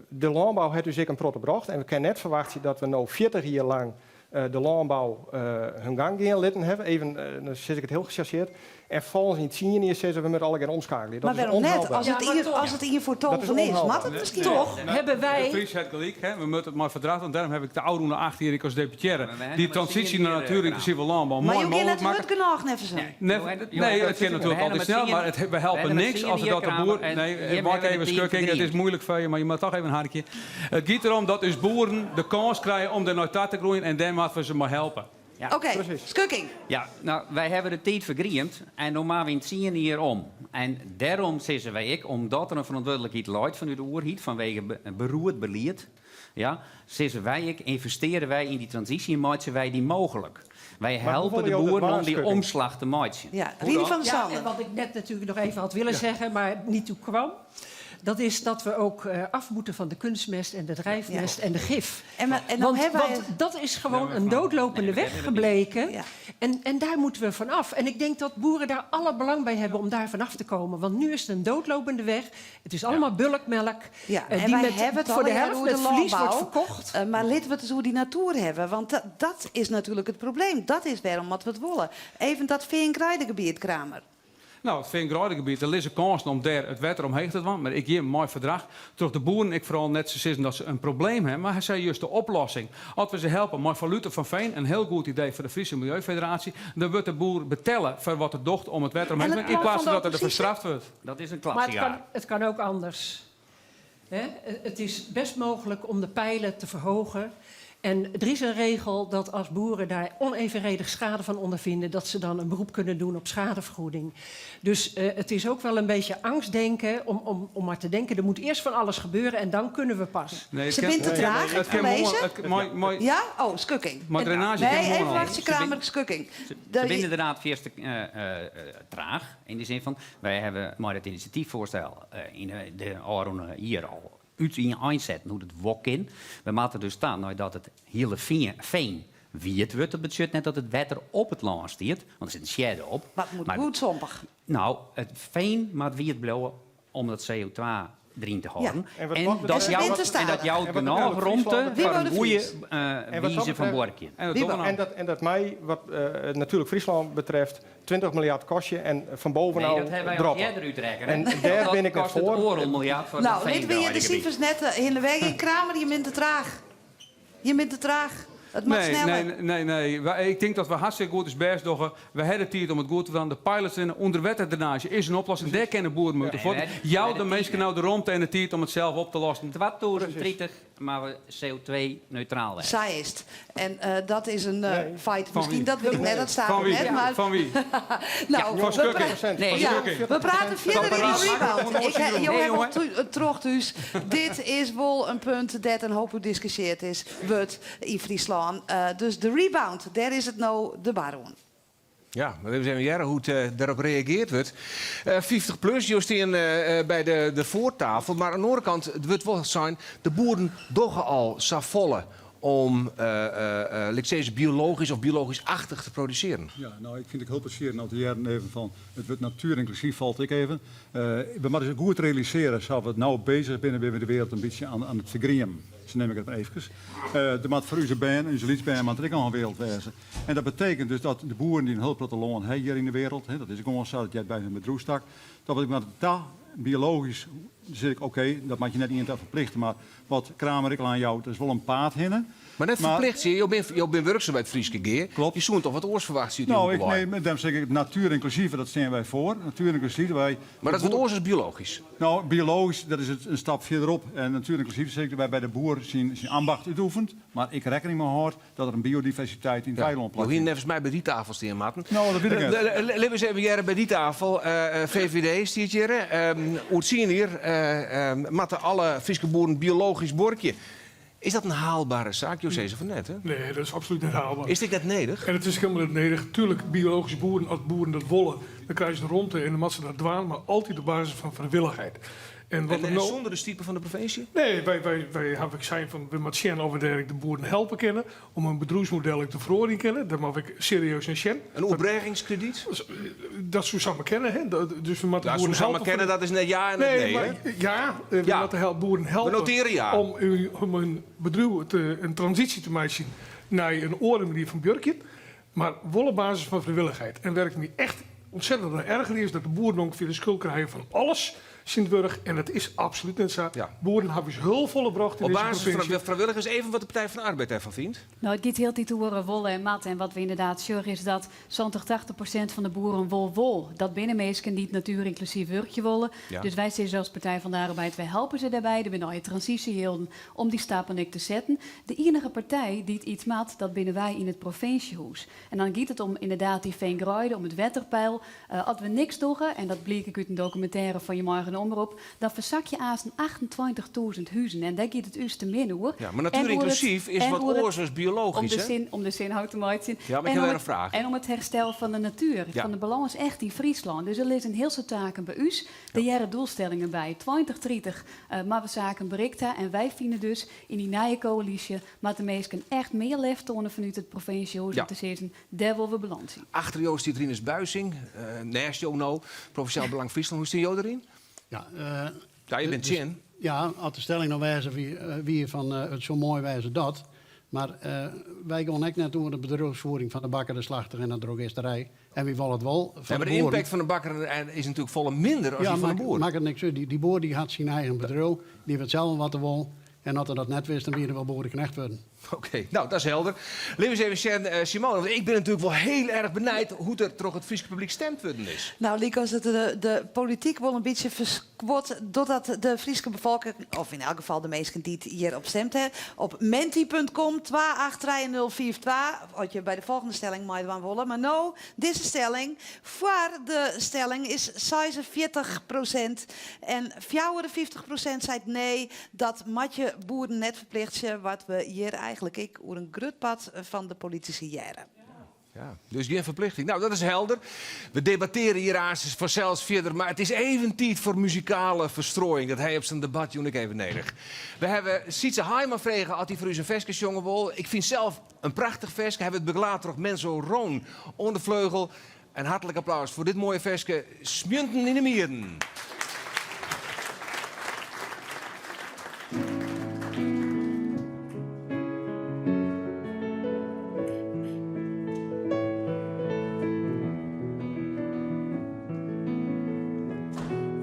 de lânbou hat ús ek in protte brocht. En we kinne net ferwachtsje dat we no 40 jier lang eh, de lânbou eh, har gong gean litten hawwe. Even, eh, dan sis ik it hiel gesjarsearre. En folgens yn 10 jier sizze we moatte allegear omskeakelje. Dat maar is wêrom net? ûnhâldber. As it, ien, as it ien foar Dat is tolven is, ûnhâldber. moat it miskien Toch wol? hebben wij... De Vries hat gelyk, hè. We moatte it mei ferdrach, want dêrom ha ik de ôfrûne 8 jier ek as deputearre die transysje nei natuerynklusive lânbou Maar moai jo gean mooglik net makke. hurd genôch, neffens him. Nee, nee, it kin natuerlik altyd snel, mar it, we helpe niks as dat de boer. Nee, wacht even, Schukking, it is muoilik foar je, mar je moatte toch even harkje. It giet derom dat ús boeren de kâns krije om dêr nei ta te groeien en dêr moatte we se mei helpe. Oké, Schukking. Ja, no, wy hawwe de tiid fergriemd en no moatte we yn tsien jier om. En dêrom sizze wy ek, omdat der in ferantwurdlikheid leit fanút de oerheid fanwege beroerd belied, ja, sizze wy ek, ynvestearje wy yn dy transysje en meitsje wy dy mooglik. Wy Maar hoe helpe wolle de jo dat boeren dwaan, om dy Schukking? omslach te meitsjen. Ja, Hoe Rinie dan? van der Ja, Zanden. en wat ik net natuurlijk nog even had willen zeggen, maar niet toe kwam. Dat is dat we ook eh, af moeten van de kunstmest en de drijfmest en de gif. En, maar- en dan Want, hebben wij... want dat is gewoon een doodlopende weg gebleken. Ja. En, en daar moeten we vanaf. En ik denk dat boeren daar alle belang bij hebben om daar vanaf te komen. Want nu is het een doodlopende weg. Het is allemaal bulkmelk. Ja, eh, en die wij met, hebben het voor de al helft over met de verlies wordt landbouw. verkocht. Eh, maar laten we het eens over die natuur hebben. Want dat, dat is natuurlijk het probleem. Dat is waarom wat we het willen. Even dat Veenkruidengebied, Kramer. No, it feangreidegebiet, der lizze kânsen om dêr it wetter omheech te dwaan. Mar ek hjir mei ferdrach troch de boeren ek foaral net te sizzen dat se in probleem hawwe, mar hy sei just de oplossing. As we se helpe mei ferluten fan fean, in hiel goed idee foar de Friese Milieufederatie, dan wurdt de boer betelle foar wat er docht om it wetter omheech En te het bringen, yn plan plaats van fan de dat er oppositie? ferstraft wurdt. Dat is in Maar het kan, klapsigaar. het kan ook anders. Hè? Het is best mogelijk om de peilen te verhogen. En er is een regel dat als boeren daar onevenredig schade van ondervinden, dat ze dan een beroep kunnen doen op schadevergoeding. Dus eh, het is ook wel een beetje angstdenken om, om, om maar te denken, er moet eerst van alles gebeuren en dan kunnen we pas. Nee, het Ze kin- bent te traag, Het kin moarn- gelezen? het kin- moai, moai, Ja? Oh, Schukking. maar drainage Nee, kin moarn even al. wachten, Kramer, Schukking. Ze zijn inderdaad eerst eh, eh, eh, traag. In de zin van, wij hebben maar het initiatiefvoorstel eh, in de, de ôfrûne jier al út yn einsetten hoe't it wol kin. We moatte dus ta nei dat it hiele veen, veen wiet wurdt. Dat betsjut net dat it wetter op it lân stiet, want der sit in sjedde op. Wat moet Maar- goed sompich. No, it fean moat wiet bliuwe om dat CO2 deryn te hâlden. En wat En, wat dat betreft- jout, en dat jout En wat genôch betreft romte Fryslân- Wie foar wou in de goede Vries? eh En wat dat wize fan betreft- buorkjen. En dat Wie dogge we En nou. dat, en dat mij, wat eh, natuurlijk Friesland betreft, 20 miljard kost je en van Nee, bovenal dat hebben wij al droppen. eerder útrekkene. En daar Dat ben ik het kost het voor. oardel miljard foar Nou, het litte we hjir de feangreidegebiet. sifers net eh, in de weg in. Kramer, je bent te traag. Je bent te traag. It moat Nee, sneller. nee, nee, nee. Wij- Ik tink dat we hartstikke goed ús bêst dogge. We hawwe de tiid om it goed te dwaan. De pilots in ûnderwetterdrainaazje is in oplossing. Dêr kinne boeren moeten Nee, foar. wij- Jou wij de de minsken tiid nou de romte en de tiid om it sels op te lossen. 2030 moatte we CO2-neutraal wêze. Sa is it. En eh, dat is een eh, Nee. feit. Fan Miskien wie? dat wit ik net, dat staat Fan er wie? net. Maar, Fan wie? nou, Fan we, Schukking. pra- Nee, ja, Schukking. we prate fierder yn de rebound. Ik, he, jo Nee, hawwe jongen. al troch thús. Dit is wol in punt dêr't in hoop oer diskusjearre is, wurdt yn Fryslân. Eh, dus de rebound, dêr is it no de bar oan. Ja, mar even even hearre hoe't eh, dêrop reagearre wurdt. Eh 50 plus, jo steane eh, eh, by de, de foartafel. Mar oan de oare kant, it wurdt wol sein, de boeren dogge al safolle om eh eh eh, laat ik sizze, biologysk of biologysk-achtich te produsearjen. Ja, no, ik fyn it hiel plezierich om te hearren even fan it wurd natuerynklusyf falt ek even. Eh, we moatte ús goed realisearje, sa't we no beuzich binne, binne we de wereld in bytsje oan, oan it fergriemen. Sa neam ik it mar eefkes. Eh der moat foar ús bern, ús lytsbern, moat der ek noch in wereld wêze. En dat betekent dus dat de boeren dy't in hiel protte lân hawwe hjir yn de wereld, hè, dat is gewoan sa, dat heart by hun bedriuwstak, dat we moatte ta biologysk sis ik oké, dat moat je net ien ta ferplichte, mar wat Kramer ek al oanjout, der is wol in paad hinne. Mar net ferplichtsje, jo binne jo binne wurksum by it Fryske Gea. Klopt. Je soene toch wat oars ferwachtsje út dy No, hoeke ik, wei? nee, dêrom sis ik natuerynklusyf, dat stean wy foar. Natuerynklusyf, wy. Mar dat is wat oars as biologysk. No, biologysk, dat is it in stap fierderop. En natuerynklusyf sis ik wy by de boer syn syn ambacht útoefent, mar ek rekkening mei hâldt dat der in biodiversiteit yn it weilân Jo plakfynt. hiene neffens my by dy tafel stean moatten. No, dat wit ik net. Lit my ris even hearre by dy tafel. VVD stiet hjir. Oer tsien jier moatte alle Fryske boeren biologysk buorkje. Is dat in haalbare saak? Jo sizze fan net, hè? Nee, dat is absolút net haalbaar. Is dit net nedich? En it is hielendal net nedich. Tuerlik, biologyske boeren, as boeren dat wolle, dan krije se de romte en dan moatte se dat dwaan, mar altyd op basis fan frijwillichheid. En wat En, er en no... sûnder de stipe fan de provinsje? Nee, wy, wy, wy hawwe ek sein fan we moatte sjen oft we dêr ek de boeren helpe kinne om in bedriuwsmodel ek te feroarjen kinne. Dêr moatte we ek serieus nei sjen. In oerbrêgingskredyt? Dat soe samar kinne, hè. Dus we moatte Dat soe boeren samar helpe kinne, dat is net ja en net nee, maar hè? ja, we Ja. moatte hel-, boeren We helpe notearje ja. om, om hun bedriuw te, in transysje te meitsjen nei in oare manier fan buorkjen. Mar wol op basis fan frijwillichheid. En wêr't ik my echt ontzettend oan ergerje is dat de boeren ûngefear de skuld krije fan alles tsjintwurdich. En dat is absolút net sa. Boeren hawwe ús hiel folle brocht yn Op dizze basis fan provinsje. frijwilligers, even wat de Partij van de Arbeid dêrfan fynt. No, it giet hieltyd oer wolle en moatte. En wat we ynderdaad sjogge is dat 70, 80% fan de boeren wol wol. Dat binne minsken dy't natuerynklusyf wurkje wolle. Ja. Dus wy sizze as Partij van de Arbeid, wy helpe se dêrby. Der binne nije transysjejilden om dy stappen ek te setten. De iennige partij dy't iets moat, dat binne wy yn it provinsjehûs. En dan giet it om ynderdaad dy feangreide, om it wetterpeil. As we niks dogge, en dat bliek ek út in dokumintêre fan jim eigen omrop, dan fersakje aansten 28.000 huzen. En dêr giet it ús te min oer. Ja, mar natuerynklusyf is wat oars as biologysk, hè? Om de sin ôf te meitsjen. Ja, mar ik ha wer in fraach. En om it herstel fan de natuer, fan de balâns echt yn Fryslân. Dus der lizze in hiel soad taken by ús. Der hearre doelstellingen by. 2030 moatte we saken berikt ha. En wy fine dus, yn dy nije koälysje moatte minsken echt mear lef toane fanút it provinsjehûs om te sizzen, dêr wolle we balâns yn. Achter jo stiet Rinus Buising, nêst jo no, Provinsjaal Belang Fryslân. Hoe stean jo deryn? Ja, Ja, je bent tsjin. Ja, as de stelling no wêze wie, wie fan it soe moai wêze dat. Mar wy gean ek net oer de bedriuwsfiering fan de bakker, de slachter en de drogisterij. En wy wolle it wol fan Ja, mar de de boeren. impact fan de bakker is natuerlik folle minder as Ja, dy fan de mak, boer. makket niks út. Dy boer dy hat syn eigen bedriuw, dy wit sels wat er wol. En as er dat net wist, dan wie er wol boereknecht wurden. Oké, no, dat is helder. Lit ús even sjen, eh, Simone, want ik bin natuerlik wol hiel erch benijd hoe't der troch it Fryske publyk stimd wurden is. No, lykas it de, de polityk wol in bytsje ferskuord doordat de Fryske befolking, of yn elk gefal de minsken dy't hjirop stimd ha, op menti.com 283052, as je by de folgjende stelling meidwaan wolle. Mar no, dizze stelling. Foar de stelling is 46 prosint en 54 prosint seit nee, dat moat je boeren net ferplichtsje, wat we hjir eigentlik ek oer in grut part fan de politisy hearre. Ja, dus gjin ferplichting. No, dat is helder. We debattearje hjir aanst fansels fierder, mar it is even tiid foar muzikale ferstrooiïng. Dat ha je op sa'n debatjûn ek even nedich. We hawwe Sytze Haima frege oft hy foar ús in ferske sjonge wol. Ik fyn sels in prachtich ferske. Hy wurdt begelaat troch Menzo Roon oan de fleugel. In hartlik applaus foar dit moaie ferske Smjunten yn de Mieren.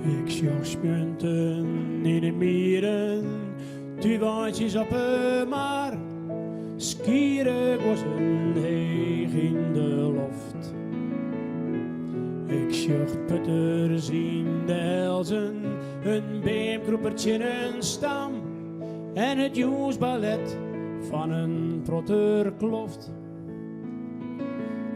Ik sjoch smjunten yn de mieren, túnweintsjes op 'e mar, skiere guozzen heech yn de loft. Ik sjoch putters yn de elzen, in beamkrûper tsjin in stam en it jûnsballet fan in protterkloft.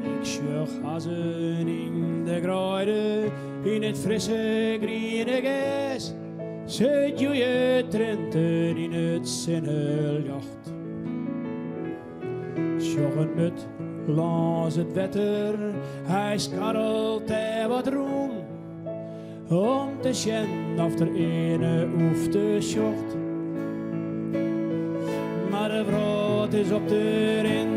Ik sjoch hazzen yn de greide, yn it frisse griene gers. Se djoeie trinten yn it sinneljocht. Sjoch in mut lâns it wetter, hy skarrelt dêr wat rûn. Om te sjen oft er earne oefte sjocht. Mar de wrâld is op de rin,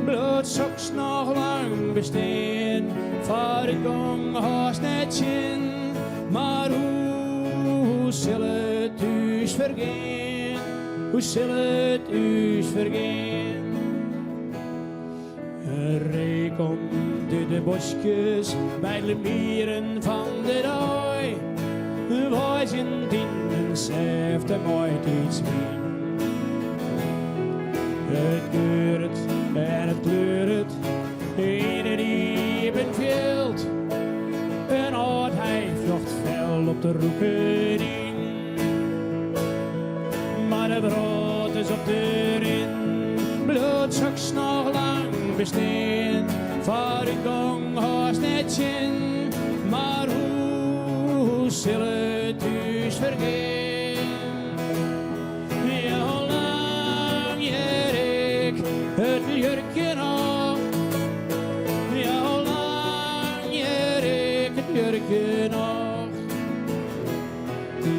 bliuwt soks noch lang bestean? Foarútgong hâldst net tsjin, mar hoe sil it ús fergean? Hoe sil it ús fergean? In reek komt út de boskjes by de mieren fan de dei. Weizjend yn. sêfte maitiidswyn. It geuret en it kleuret yn it iepen fjild. In âld hei fljocht fel op de roeken yn. Mar de wrâld is op de rin, bliuwt soks noch lang bestean. Foarútgong hâldst net tsjin, mar hoe sil it ús fergean? Ja, hoe lang hear ik it ljurkje noch? Ja, hoe lang hear ik it ljurkje noch?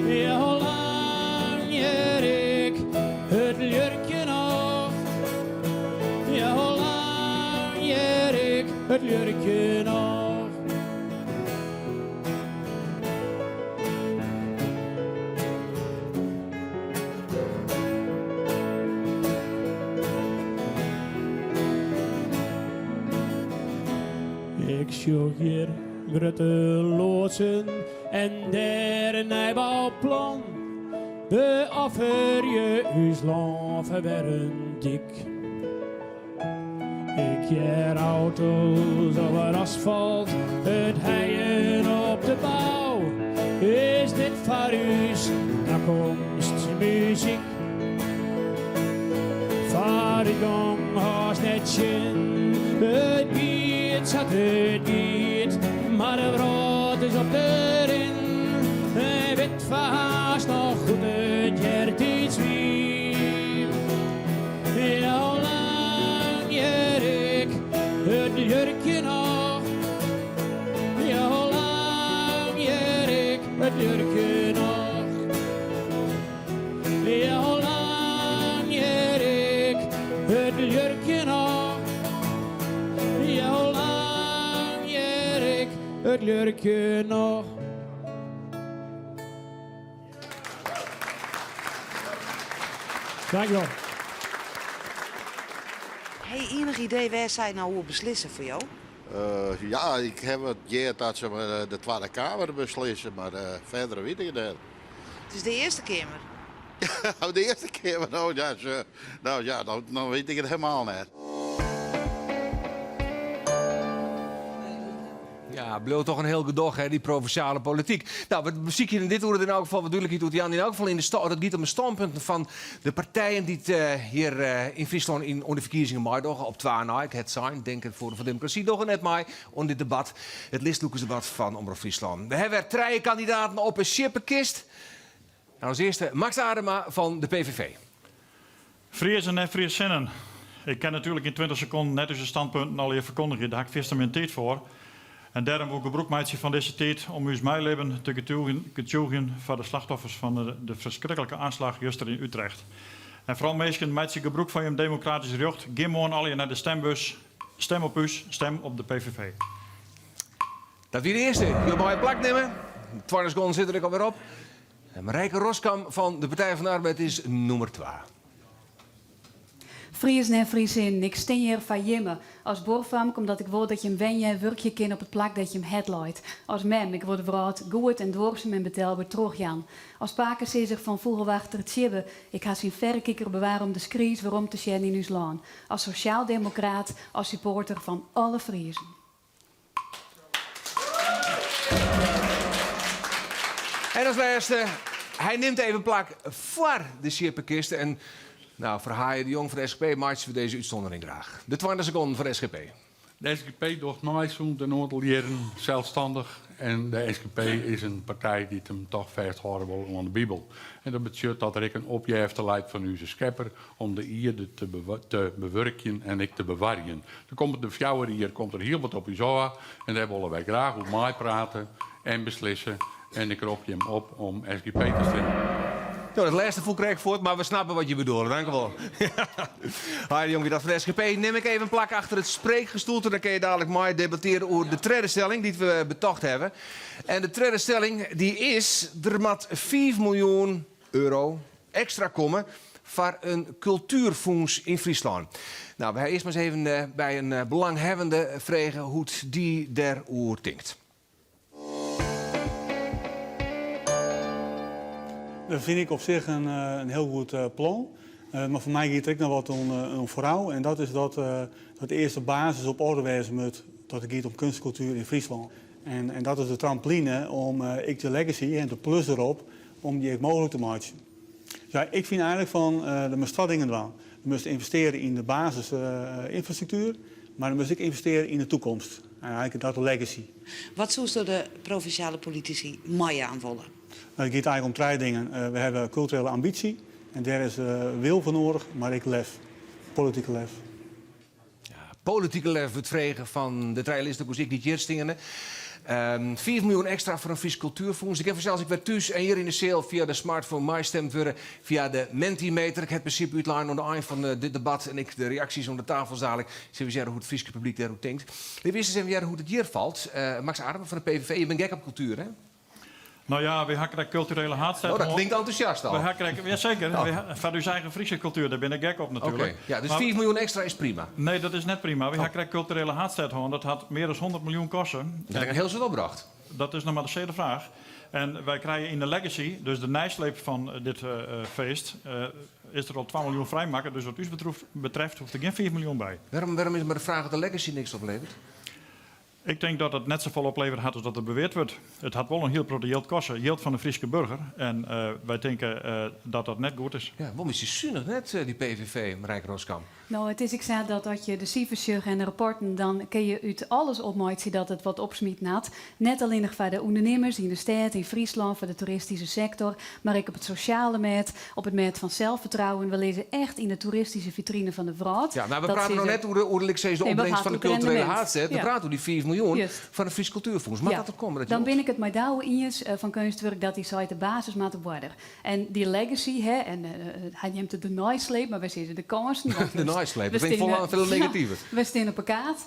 Ja, hoe lang hear ik it ljurkje noch? Ja, hoe lang hear ik it ljurkje noch? Ik sjoch hjir grutte loadsen en dêr in nijbouplan. We offerje ús lân foar wer in dyk. Ik hear auto's oer asfalt, it heien op de bou. Is dit foar ús takomstmuzyk? Foarútgong hâldst net tsjin, it giet sa't it giet. Mar de wrâld is op de rin, en wit foar hast noch hoe't it eartiids wie. Ja, hoe lang hear ik it ljurkje noch? Ja, hoe lang hear ik it ljurkje noch? Ja, hoe lang hear ik it ljurkje noch? Ja, hoe lang hear ik it ljurkje noch? Dankjewol. Hey, ienich idee wêr sy no oer beslisse foar jo? Eh, ja, ik ha wat heard dat se de Twadde Kamer beslisse, mar eh, fierder wit ik it net. It is de Earste Keamer. De Earste Keamer, no ja, no ja, dan, dan wit ik it helemaal net. Ja, bliuwt toch in hiel gedoch, hè, dy provinsjale polityk. No, we besykje yn dit oere yn elk gefal wat dúdlikheid oer te jaan. Yn elk gefal yn de it giet om de stânpunten fan de partijen dy't hjir yn Fryslân yn oan de ferkiezingen meidogge. Op twa nei, ik ha it sein, Denk en Forum voor Democratie dogge net mei oan dit debat. It listlûkersdebat fan Omrop Fryslân. We hawwe wer trije kandidaten op 'e sjippekist. En as earste Max Aardema fan de PVV. Friezen en Friezinnen, ik kin natuerlik yn 20 sekonden net ús standpunten allegear ferkondigje, dêr ha ik fierste min tiid foar. En dêrom wol ik gebrûk meitsje fan dizze tiid om ús meilibben te getsjûgjen foar de slachtoffers fan de ferskriklike oanslach juster yn Utrecht. En foaral minsken, meitsje gebrûk fan jim demokratysk rjocht, gean moarn allegear nei de stembus, stim op ús, stim op de PVV. Dat wie de earste. Jo meie plak nimme. De twadde sekonde sit der ek alwer op. En Marijke Roskam fan de Partij van de Arbeid is nûmer twa. Friezen en Friezinnen, ik stean hjir foar jimme. As buorfamke omdat ik wol dat jim wenje en wurkje kinne op it plak dêr't jim hert leit. As mem, ik wol de wrâld goed en duorsum en betelber trochjaan. As pakesizzer fan fûgelwachter Tsjibbe, ik ha syn ferrekiker bewarre om de skries werom te sjen yn ús lân. As sosjaaldemokraat, as supporter fan alle Friezen. En as lêste, hy nimt even plak foar de sjippekist. En no, foar Haaije de Jong fan de SGP meitsje we dizze útsûndering graach. De 20 sekonden foar de SGP. De SGP docht mei sûnt in oantal jierren selsstannich en de SGP is in partij dy't him toch fêsthâlde wol oan de Bibel. En dat betsjut dat der ek in opjefte leit fan ús skepper om de ierde te te bewurkjen en ek te bewarjen. De kommende fjouwer jier komt der hiel wat op ús ôf en dêr wolle wy graach oer meiprate en beslisse en ik rop jim op om SGP te stimmen. No, dat lêste foel krekt fuort, mar we snappe wat je bedoele. Dank u wol. Haaije de Jong wie dat fan de SGP. Nim ik even plak achter it spreekgestoelte, dan kinne je dadlik mei debattearje oer de tredde stelling dy't we betocht hawwe. En de tredde stelling dy is, der moat 5 miljoen euro ekstra komme foar in kultuerfûns yn Fryslân. No, we ha earst mar ris even eh, by in eh, belanghawwende frege hoe't dy deroer tinkt. Dat fyn ik op sich in, in hiel goed plan. Mar foar my giet der ek noch wat oan foarôf. En dat is dat, dat earst de basis op oarder wêze moat dat it giet om keunstkultuer yn Fryslân. En, en dat is de trampoline om ek de legacy en de plus derop om dy ek mooglik te meitsjen. Ja, ik fyn eigenlik fan der moatst twa dingen dwaan. Der moatst ynvestearje yn de basisynfrastruktuer, mar der moatst ek ynvestearje yn de toekomst. En eigenlik dat de legacy. Wat soesto de provinsjale politisy meijaan wolle? Nou, it giet eigenlik om trije dingen. We hawwe kulturele ambysje en dêr is wil foar noadich, mar ek lef, politike lef. Politike lef wurdt frege fan de trije listlûkers ek dy't hjir steane. 5 miljoen ekstra foar in Frysk kultuerfûns. Der kin fansels ek wer thús en hjir yn de seal fia de smartphone meistimd wurde fia de Mentimeter. Ik ha it prinsipe útlein oan de ein fan dit debat en ek de reaksjes oan de tafels dadelijk. Sille we hearre hoe't it Fryske publyk dêroer tinkt. Litte we earst ris even hearre hoe't it hjir falt. Max Aardema fan de PVV, je binne gek op kultuer, hè? No ja, wy ha krekt kulturele haadstêd. Oh, dat klinkt entûsjast al. Wy ha krekt, jaseker, oh. Foar ús eigen Fryske kultuer, dêr bin ik gek op natuerlik. Oké, ja, dus 5 miljoen ekstra is prima. Nee, dat is net prima. Wy ha oh. krekt kulturele haadstêd hân, dat hat mear as 100 miljoen koste. Dat hat in hiel soad opbrocht. Dat is noch mar de seare fraach. En wy krije yn de legacy, dus de neisleep fan dit uh, feest, uh, is der al 2 miljoen frijmakke. Dus wat ús betreft hoecht der gjin 5 miljoen by. Wêrom, wêrom is mar de fraach dat de legacy niks opleveret? Ik tink dat it net safolle oplevere hat as dat der beweard wurdt. It hat wol in hiel protte jild koste, jild fan de Fryske burger. En wy tinke dat dat net goed is. Ja, wol in bytsje sunich net, dy PVV, Marijke Roskam? No, it is ek sa dat as je de sifers sjogge en de rapporten, dan kinne je út alles opmeitsje dat it wat opsmiten hat. Net allinnich foar de ûndernimmers yn de stêd, yn Fryslân, foar de toeristyske sektor, mar ek op it sosjale mêd, op it mêd fan selffertrouwen. We lizze echt yn de toeristyske fitrine fan de wrâld. Ja, mar we prate no net oer de, de opbringst fan de kulturele haadstêd. We prate oer dy 5 miljoen fan it Frysk Kultuerfûns. Moat dat der komme? Dan bin ik it mei Douwe iens fan Keunstwurk dat hy seit de basis moat op oarder. En dy legacy, hè, en hy neamt it de neisleep, mar wy sizze de kânsen. De neisleep, dat klinkt folle, folle negativer. We stean op 'e kaart.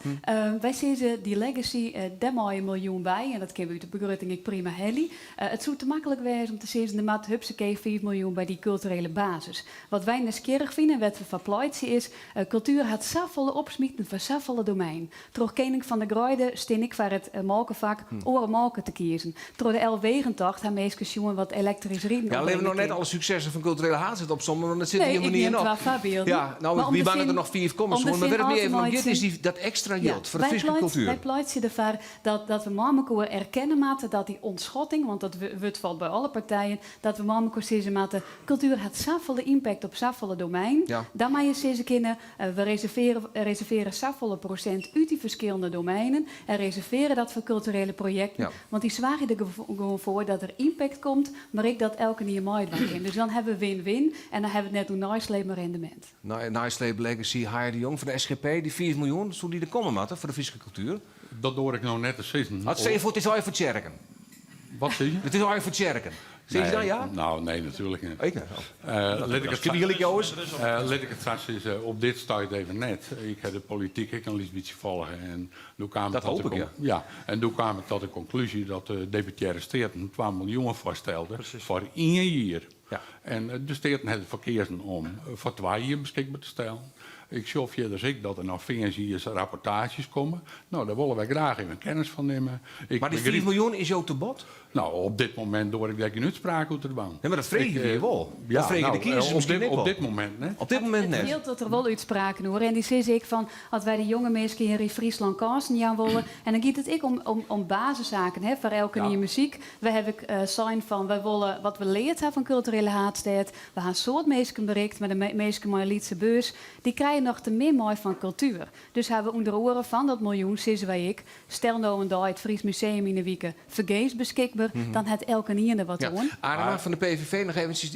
Wy sizze dy legacy, dêr mei in miljoen by en dat kinne we út de begrutting ek prima helje. It soe te maklik wêze om te sizzen der moat hupsakee 5 miljoen by dy kulturele basis. Wat wy nijsgjirrich fine en wêr't we foar pleitsje is, kultuer hat safolle opsmiten foar safolle domein. Troch Kening fan de Greide stean ik foar it molkefak oare molke te kiezen. Troch de Elfwegentocht ha minsken sjoen wat elektrysk riden Ja, litte we opbringe no net kin. alle suksessen fan kulturele haadstêd opsommen, want dat sit Nee, hjir ik mar neam niet twa op. foarbylden. Ja, no, Maar om wy de moatte der sin- noch fiif komme om de soene, mar sin wêr't it my ôf te even om giet is meitsjen- dy, dat ekstra Ja, jild foar de wy Fryske pleit- kultuer. Wy pleitsje derfoar dat, dat we mei mekoar erkenne moatte dat dy ûntschatting, want dat wurd falt by alle partijen, dat we mei mekoar sizze moatte, kultuer hat safolle impact op safolle domein, Ja. dan moatte je sizze kinne, We reservearje safolle prosint út dy ferskillende domeinen en reservearje dat foar kulturele projekten, want dy soargje der gewoan foar dat der impact komt, mar ek dat elkenien meidwaan kin. Dus dan hawwe we win-win en dan hawwe we it net oer neisleep, mar rendemint. Neisleep, legacy, Haye de Jong fan de SGP, dy 5 miljoen, soe dy der komme moatte foar de Fryske kultuer? Dat doar ik no net te sizzen. Wat sizze je, it is allegear foar tsjerken. Wat sizze je? It is allegear foar tsjerken. Sizze je dan ja? Nou, nee, natuerlik net. Ik net. Uh, lit ik it Joos. Uh, lit ik it sa sizze, op dit stuit even net. Ik ha de polityk ek in lyts bytsje folge en doe kaam Dat tot hoop de ik, ja. ja. En doe kaam ik tot de konklúzje dat de deputearre steaten 2 miljoen foarstelde foar ien jier. Ja. En de steaten hawwe derfoar keazen om foar twa jier beskikber te stellen. Ik sjoch fierders ek dat der noch fearnsjiers rapportaazjes komme. No, dêr wolle wy graach even kennis fan nimme. Ik Mar dy 5 begryp- miljoen is jo te bot? No, op dit momint doar ik dêr gjin útspraak oer te dwaan. Nee, mar dat freegje Ik, we je wol. Ja, Dat freegje nou, de kiezers op miskien dit, ek wol. Op dit momint net. Op dit momint It net. jild dat der wol útspraken oer. En dy sizze ek fan, as wy de jonge minsken hjir yn Fryslân kânsen jaan wolle, en dan giet it ek om, om, om basissaken, hè, foar elkenien Ja. muzyk. Wy hawwe ek sein fan, wy wolle wat we leard ha fan kulturele haadstêd. We ha in soad minsken berikt, mar de minsken mei in lytse beurs, dy krije noch te min mei fan kultuer. Dus ha we ûnder oare fan dat miljoen, sizze wy ek, stel no in dei it Fries Museum yn 'e wike fergees beskikber, dan hat elkenien der wat Ja. oan. Adema fan de PVV, noch eventsjes,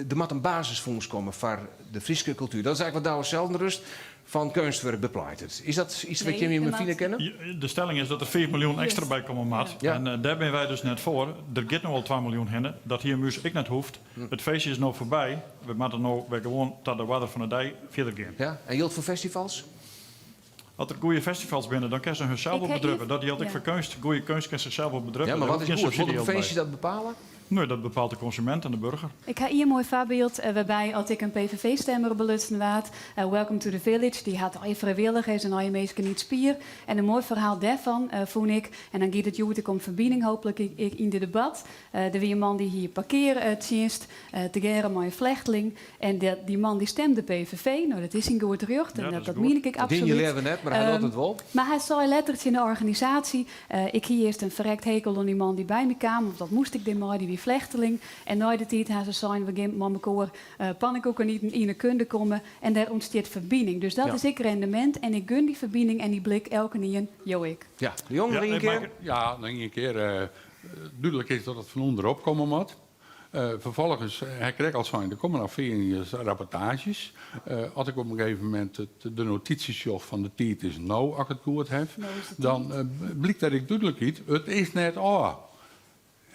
der moat in basisfûns komme foar de Fryske kultuer. Dat is eigenlik wat Douwe Zeldenrust fan Keunstwurk bepleitet. Is dat iets wat Nee, jim der yn moat- fine kinne? De stelling is dat der 5 miljoen ekstra by komme moat. Ja. En dêr binne wy dus net foar. Der giet no al 2 miljoen hinne. Dat hie om ús ek net hoefd. It feestje is no foarby. We moatte no wer gewoan ta de oarder fan de dei fierder gean. Ja, en jild foar festivals? As der goede festivals binne, dan kinne se harsels Ik wol ha bedruppe. ien- Dat jildt ek ja. foar keunst. Goede keunst kin sichsels wol bedruppe. Ja, mar Dêr wat hoecht is gjin goed? Wol de subsydzje provinsje by. dat bepale? Nee, dat bepaalt de consument en de burger. Ik ha ien moai foarbyld wêrby as ik in PVV-stemmer belutsen waard. Welcome to the Village, dy hat allegear frijwilligers en allegear minsken yn it spier. En in moai ferhaal dêrfan fûn ik, en dan giet it hjoed ek om ferbining hooplik ek yn dit debat. Der wie in man dy hie parkeartsjinst tegearre mei in flechtling. En dy man dy stemde PVV. No, dat is syn goed rjocht en dat mien ik ek absolút. Dat die je leaver net, mar hy docht it wol. Mar hy sei letter tsjin de organisaasje, Ik hie earst in ferrekt hekel oan dy man dy't by my kaam, want wat moast ik dêrmei, dy wie flechteling. En nei de tiid ha se sein, we gean mei mekoar pannekoeken iten, yn 'e kunde komme en dêr ûntstiet ferbining. Dus dat is ek rendemint en ik gun dy ferbining en dy blik elkenien, jo ek. Ja, De Jong noch ien kear. Ja, noch ien kear. Dúdlik is dat it fan ûnderop komme moat. Ferfolgens ha ik krekt al sein, der komme noch rapportaazjes. As ik op in gegeven momint de notysjes sjoch fan de tiid is no, as ik it goed haw, dan blykt dêr ek dúdlik út, it is net ôf.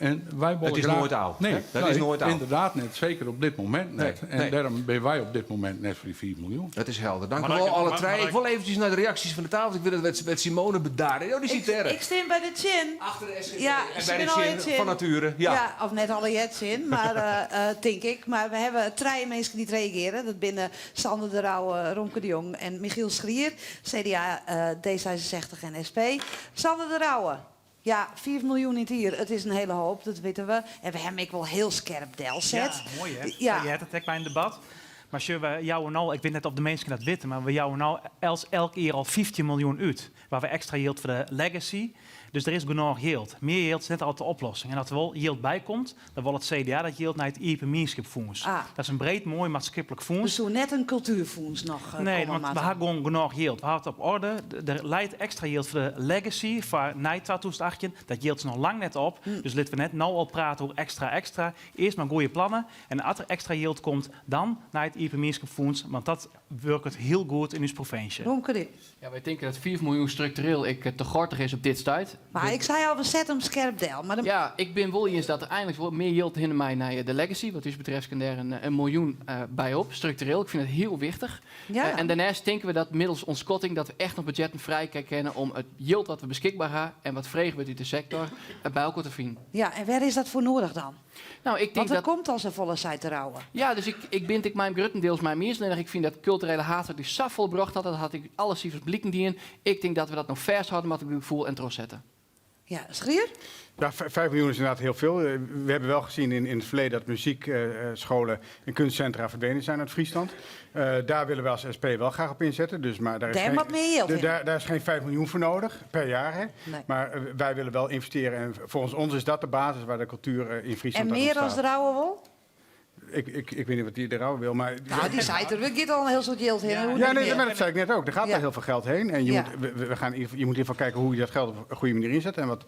En wy wolle It is graach- noait ôf. Nee, hè? Dat is nee, noait ôf. Ynderdaad net, seker op dit momint net. Nee, En nee. dêrom binne wy op dit momint net foar dy 5 miljoen. Dat is helder. Dank u Maar wol, ik- alle maar- trije. maar Ik wol eventsjes nei de reaksjes fan de tafel. Ik wit dat wêr't Simone bedarre. Oh, dy sit dêr. Ik stim by de tsjin. Achter de SGP Ja, en se by de binne allegear tsjin fan nature. Ja. Ja, of net allegear tsjin, mar tink ik. Mar we hawwe trije minsken dy't reagearje. Dat binne Sander de Rouwe, Romke de Jong en Michiel Schrier. CDA, D66 en SP. Sander de Rouwe. Ja, 5 miljoen yn it jier, it is in hiele hoop, dat witte we. En we hawwe him ek wol hiel skerp delset. Ja, moai hè? Ja. Je hebt it ek by in debat. Mar sjoch, we jouwe no, ik wit net oft de minsken dat witte, mar we jouwe no els, elk jier al 15 miljoen út. Waar we ekstra jild foar de legacy. Dus der is genôch jild. Mear jild is net altyd de oplossing. En as der wol jild by komt, dan wol it CDA dat jild nei it Iepen Mienskipfûns. Ah. Dat is in breed, moai maatskiplik fûns. Der soe net in kultuerfûns noch eh, Nee, komme want we moatte. ha gewoan genôch jild. We ha it op orde. Der leit ekstra jild foar de legacy, foar nei 2018. Dat jild is noch lang net op. Hm. Dus litte we net no al prate oer ekstra, ekstra. Earst mar goede plannen. En as der ekstra jild komt, dan nei it Iepen Mienskipfûns. Want dat wurket hiel goed yn ús provinsje. Romke de Ja, wy tinke dat 5 miljoen struktureel ek te gortich is op dit stuit. Mar ik sei al, we sette him skerp del. Mar de... Ja, ik bin wol iens dat der einliks wol mear jild hinne mei nei de legacy. Wat ús betreft kin dêr in miljoen by op, struktureel. Ik fyn dat hiel wichtich. Ja. En dêrneist tinke we dat middels ûntskotting dat we echt noch budzjetten frij kinne om it jild dat we beskikber ha en wat frege wurdt út de sektor by elkoar te finen. Ja, en wêr is dat foar noadich dan? Nou, ik tink Want der dat... komt al safolle, seit De Rouwe. Ja, dus ik, ik bin it ek mei him gruttendiels mei him iens. Allinnich ik fyn dat kulturele haadstêd ús safolle brocht hat, dat hat ek alle sifers bliken dien. Ik tink dat we dat no fêsthâlde moatte, op it gefoel en trochsette. Ja, Schrier? Ja, 5 miljoen is inderdaad heel veel. We hebben wel gezien in het verleden dat muziekscholen en kunstcentra verdwenen zijn uit Friesland. Daar willen we als SP wel graag op inzetten. Dus, maar daar is Daar geen, wat meer geld in. daar is geen 5 miljoen voor nodig per jaar. Hè? Nee. Maar wij willen wel investeren. En volgens ons is dat de basis waar de cultuur in Friesland En aan mear as ontstaat. De Rouwe wol? Ik weet niet wat die De Rouwe wil, maar... Nou, dy seit der giet al in hiel soad jild hinne. Hoe Ja, net nee, mear. maar dat zei ik net ook. Er gaat Ja. wel heel veel geld heen. En je, Ja. moet, we gaan in ieder geval, je moet in ieder geval kijken hoe je dat geld op een goede manier inzet. En wat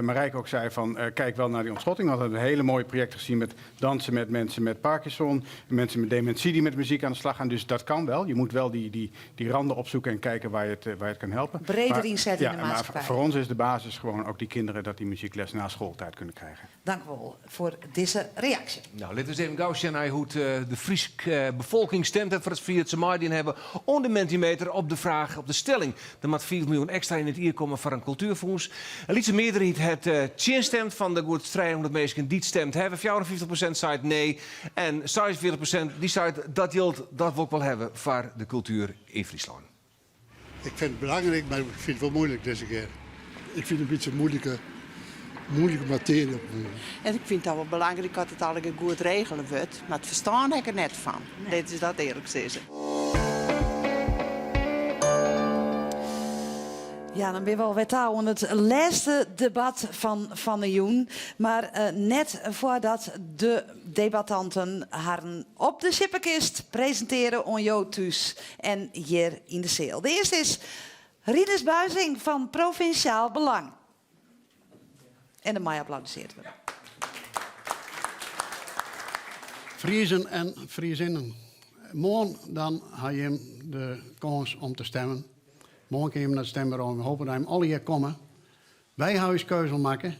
Marijke ook zei, van, kijk wel naar die ontschotting. Want we hebben een hele mooie project gezien met dansen met mensen met Parkinson. Mensen met dementie die met muziek aan de slag gaan. Dus dat kan wel. Je moet wel die randen opzoeken en kijken waar je het kan helpen. Breder inzetten in de Maar maatschappij. voor ons is de basis gewoon ook die kinderen dat die muziekles na schooltijd kunnen krijgen. Dank wol foar dizze reaksje. Nou, litte we ris even gau sjen nei hoe't de Fryske befolking stimd hat foar it safier't se meidien hawwe oan de Mentimeter op de fraach, op de stelling. Der moat 5 miljoen ekstra yn it jier komme foar in kultuerfûns. In lytse mearderheid hat tsjinstimd fan de goed 300 minsken dy't stimd hawwe. 54% seit nee en 46% dy seit dat jild dat wol ik wol hawwe foar de kultuer yn Fryslân. Ik vind het belangrijk, maar ik vind het wel moeilijk deze keer. Ik vind het een beetje moeilijke, moeilijke materie. En ik fyn it al wol belangryk dat it allegear goed regele wurdt, mar it ferstân ha ik der net fan. Dit is dat earlik sizze. Ja, dan binne we alwer ta oan it lêste debat fan fan 'e jûn. Mar eh, net foardat de debattanten harren op de sjippekist presintearje oan jo thús en hjir yn de seal. De earste is Rinus Buizing fan Provinsjaal Belang. En der mei applaudisearre wurde. Friezen en Friezinnen, moarn dan ha jim de kâns om te stimmen. Moarn kinne jim nei it stimburo en we hoopje dat jim allegear komme. Wy ha ús keuze al makke.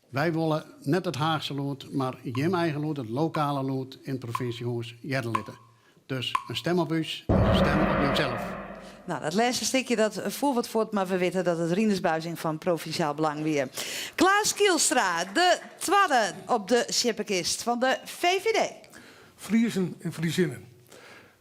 Wy wolle net it Haachse lûd, mar jim eigen lûd, it lokale lûd yn it provinsjehûs hearre litte. Dus in stim op ús is in stim op jimsels. Nou, dat lêste stikje dat foel wat fuort, mar we witte dat it Rinus Buizing fan Provinsjaal Belang wie. Klaas Kielstra, de twadde op de sjippekist fan de VVD. Friezen en Friezinnen.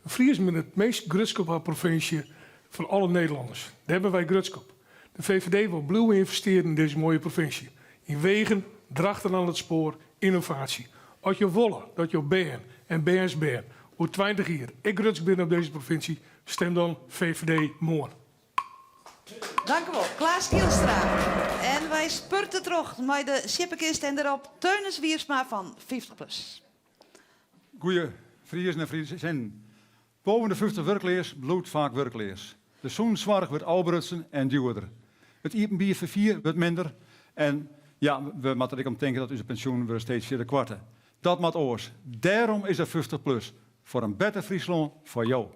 De Friezen binne it meast grutsk op har provinsje fan alle Nederlanners. Dêr binne wy grutsk op. De VVD wol bliuwe ynvestearjen yn dizze moaie provinsje. Yn wegen, Drachten aan het spoor, ynnovaasje. As jo wolle dat jo bern en bernsbern oer 20 jier ek grutsk binne op dizze provinsje, stim dan VVD moarn. Dankewol, Klaas Kielstra. En wy spurte troch mei de sjippekist en derop Theunis Wiersma fan 50PLUS. Goeie Friezen en Friezinnen. Boven de 50 wurkleas bliuwt faak wurkleas. De sûnenssoarch wurdt ôfbrutsen en djoerder. It iepenbier ferfier wurdt minder en ja, we moatte der ek om tinke dat ús pensjoenen wurde steeds fierder koarte. Dat moat oars. Dêrom is der 50 plus. Foar in better Fryslân foar jo.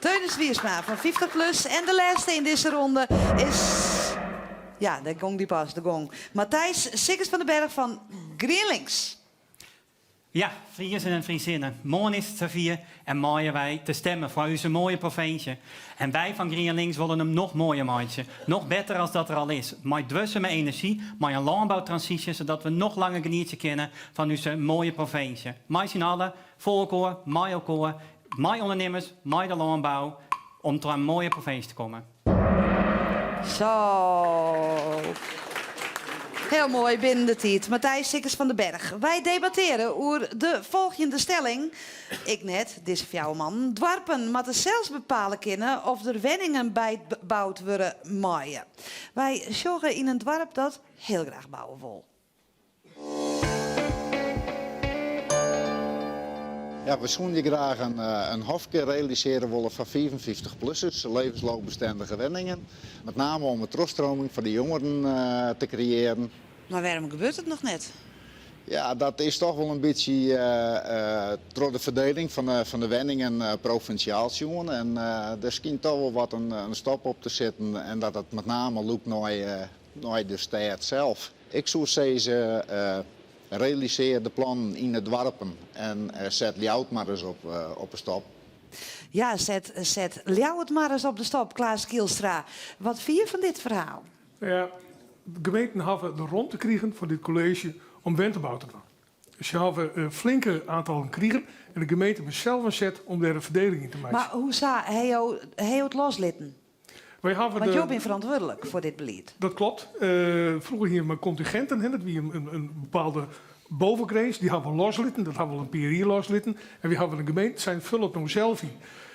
Theunis Wiersma fan 50 plus en de lêste yn dizze ronde is, ja, dêr gong dy pas, de gong, Matthijs Sikkes van den Berg fan GrienLinks. Ja, Friezen en Friezinnen, moarn is it safier en meie wy te stimmen foar ús moaie provinsje. En wy fan GrienLinks wolle him noch moaier meitsje, noch better as dat er al is. Mei duorsume enerzjy, mei in lânboutransysje, sadat we noch langer genietsje kinne fan ús moaie provinsje. Mei syn allen, foar elkoar, mei elkoar, mei ûndernimmers, mei de lânbou, om ta in moaie provinsje te kommen. Zo. Hiel moai binnen de tiid. Matthijs Sikkes van den Berg. Wy debattearje oer de folgjende stelling. Ik net, dizze fjouwer mannen. Doarpen moatte sels bepale kinne oft der wenningen byboud wurde meie. Wy sjogge yn in doarp dat hiel graach bouwe wol. Ja, we soene graach in, eh, in hofke realisearje wolle foar 55-plussers, levensloopbestendige wenningen. Met name om de trochstroming foar de jongeren eh, te kreëarjen. Mar wêrom gebeurt it noch net? Ja, dat is toch wol in bytsje uh, troch de ferdieling fan de, fan de wenningen uh, provinsjaal sjoen. En uh, der skynt toch wol wat in, in stop op te sitten en dat it met name lûkt nei, nei de stêd sels. Ik soe sizze, realisearje de plannen yn de doarpen en set Ljouwert mar ris op, op 'e stop. Ja, set, set Ljouwert mar ris op de stop, Klaas Kielstra. Wat fine je fan dit ferhaal? Nou ja, de gemeenten hawwe de romte krigen fan dit kolleezje om wentebou te dwaan. Se hawwe in flinke oantallen krigen en de gemeente is sels oan set om dêr in ferdieling yn te meitsjen. Mar hoe sa? Ha jo, ha jo it loslitten? Wy hawwe Want de- jo binne ferantwurdlik foar dit belied. Dat klopt. Froeger hiene we kontinginten, hè, dat wie in, in bepaalde bovengrins. Dy hawwe we loslitten, dat hawwe we al in pear jier loslitten. En wy hawwe de gemeente sein, ful it no sels yn.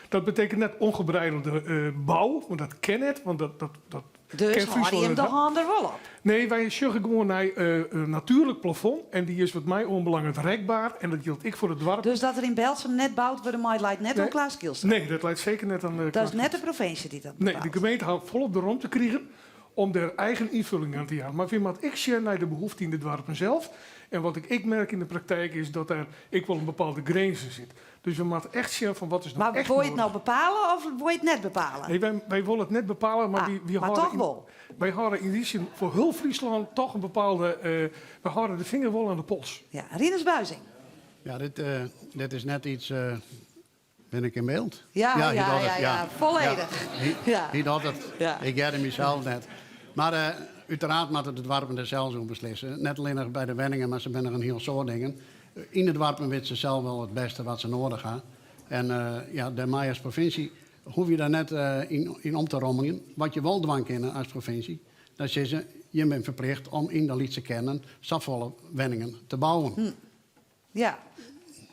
Dat betekent net ongebreidelde bou, want dat kin net, want dat, dat, dat Dus kin hâlde Fryslân jim net de ha. hân der wol op? Nee, wy sjogge gewoan nei in natuerlik plafond en dy is wat my oanbelanget rekber en dat jildt ek foar it doarp. Dus dat der yn Berltsum net boud wurde mei, leit net oan Nee. Klaas Kielstra? Nee, dat leit seker net oan Dat Klaas is net de provinsje dy't dat Nee, bepaalt? de gemeente hat folop de romte krigen om dêr eigen ynfulling oan te jaan. Mar wy moatte ek sjen nei de behoefte yn de doarpen sels. En wat ik ek merk yn de praktijk is dat dêr ek wol in bepaalde grins yn sit. Dus we moatte echt sjen fan wat is no Mar echt wol je it nedich. no bepale of wol je it net bepale? Nee, wy, wy wolle it net bepale, mar Ah, wy, wy mar hâlde toch yn, wol. wy hâlde yn dy sin foar hiel Fryslân toch in bepaalde, eh, wy hâlde de finger wol oan de pols. Ja, Rinus Buizing. Ja, dit, eh, dit is net iets. eh, bin ik yn byld? Ja, hy ja, docht ja, it, ja, folledich. Ja, hy, Ja. hy docht it. Ja. Ik hearde mysels net. Mar eh, úteraard moatte de doarpen der sels oer beslisse. Net allinnich by de wenningen, mar se binne noch in hiel soad dingen. Yn de doarpen witte se sels wol it bêste wat se nedich ha. En eh, ja, dêrmei as provinsje hoege je dêr net eh, yn, yn om te rommeljen. Wat je wol dwaan kinne as provinsje, dan sizze je binne ferplicht om yn de lytse kearnen safolle wenningen te bouwen. Ja.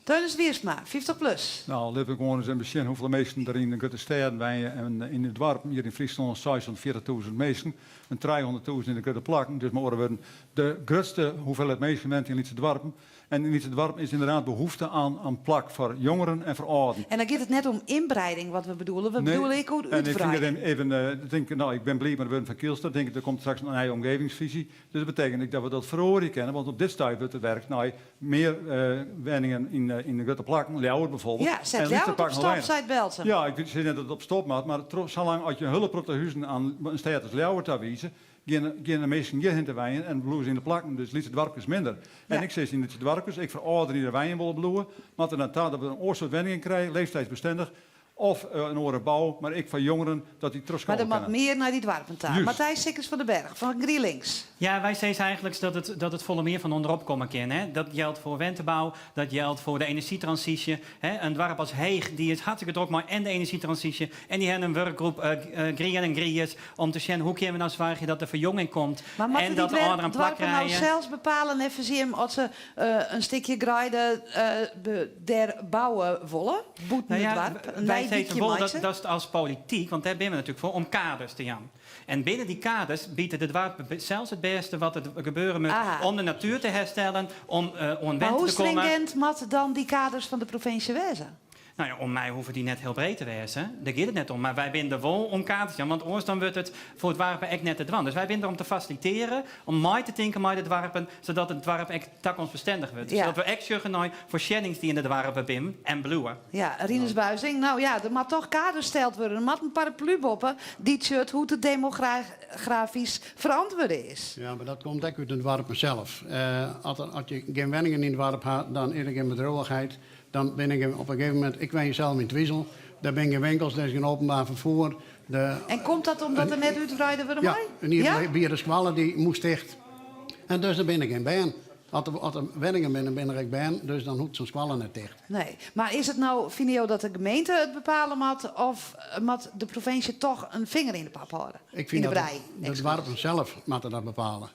Theunis Wiersma, 50 plus. No, lit we gewoan ris even besjen hoefolle minsken der yn de grutte stêden wenje en yn de doarpen. Hjir yn Fryslân 640.000 minsken en 300.000 yn de grutte plakken. Dus mei oare wurden, de grutste hoeveelheid minsken wennet yn lytse doarpen. En yn lytse doarpen is ynderdaad behoefte oan, oan plak foar jongeren en foar âlden. En dan giet it net om ynbreiding wat we bedoele, we Nee, bedoele ek oer en ik fyn dat útwreiding. even, even, eh, tink, no, ik bin bliid mei de wurden fan Kielstra. Tink, der komt straks in nije omgevingsfisy. Dus dat betekent ek dat we dat feroarje kinne, want op dit stuit wurdt der werkt nei mear eh, wenningen yn, eh, yn de grutte plakken, Ljouwert bijvoorbeeld. Ja, set En lytse Ljouwert op plakken stop, allinnich. seit Berltsum. Ja, ik sis net dat it op stop moat, mar troch, salang as je in hiele protte huzen oan in stêd as Ljouwert tawize, geane, geane de minsken hjirhinne te wenjen en bliuwe se yn de plakken, dus lytse doarpkes minder. En Ja. ik sis yn lytse doarpkes, ek foar âlderen dy't der wenjen wolle bliuwe, moatte we dan ta dat we in oar soart wenningen krije, leeftijdsbestendich. Of in oare bou, mar ek foar jongeren dat dy troch Maar skoalle der moat kinne. mear nei dy doarpen ta. Juist. Matthijs Sikkes van den Berg fan GrienLinks. Ja, wy sizze eigentlik dat it folle mear fan ûnderop komme kin. Hè. Dat jildt foar wentebou, dat jildt foar de enerzjytransysje. Hè. In doarp as Heech dy is hartstikke drok mei en de enerzjytransysje en dy hawwe in wurkgroep Grien en Griis om te sjen hoe kinne we no soargje dat der ferjonging komt Maar moatte en dy dat de âlderen in plak doarpen no krije. sels bepale neffens jim oft se in stikje greide dêr bouwe wolle, bûten Nou ja, it doarp, in wy nij sizze dykje wol dat, meitsje? dat as polityk, want dêr binne we natuerlik foar, om kaders te jaan. En binnen dy kaders biede de doarpen sels it bêste wat der gebeure moat Aha. om de natuer te herstellen, om oan Maar wente hoe te kommen. stringint moat dan dy kaders fan de provinsje wêze? Nou ja, om my hoege dy net hiel breed te wêzen. Dêr giet it net om. Mar wy binne der wol om kaders te jaan, want oars dan wurdt it foar doarpen ek net te dwaan. Dus wy binne der om te fasilitearjen, om mei te tinken mei de doarpen, sadat it doarp ek takomstbestindich wurdt. Ja. Sadat we ek sjogge nei foarsjennings dy't yn de doarpen binne en bliuwe. Ja, Rinus Buizing, nou ja, der moat toch kaders steld wurde. Der moat in paraplu boppe dy't tsjut hoe't it demografysk ferantwurde is. Ja, mar dat komt ek út de doarpen sels. As der, as je gjin wenningen yn it doarp ha, dan is der gjin bedriuwichheid. Dan bin ik op in gegeven momint, ik wenje sels yn Twizel, dêr binne gjin winkels, dêr is gjin openbaar ferfier. De, En komt dat omdat der net útwreide wurde ja, mei? in iepenbiere skoalle dy moast ticht. En dus der binne gjin bern. As der, as der wenningen binne, binne der ek bern, dus dan hoecht sa'n skoalle net ticht. Nee, mar is it no, fine jo dat de gemeente it bepale moat of moat de provinsje toch in finger yn de pap hâlde? Ik Yn fyn de dat brij, de excuus. doarpen sels moatte dat bepale.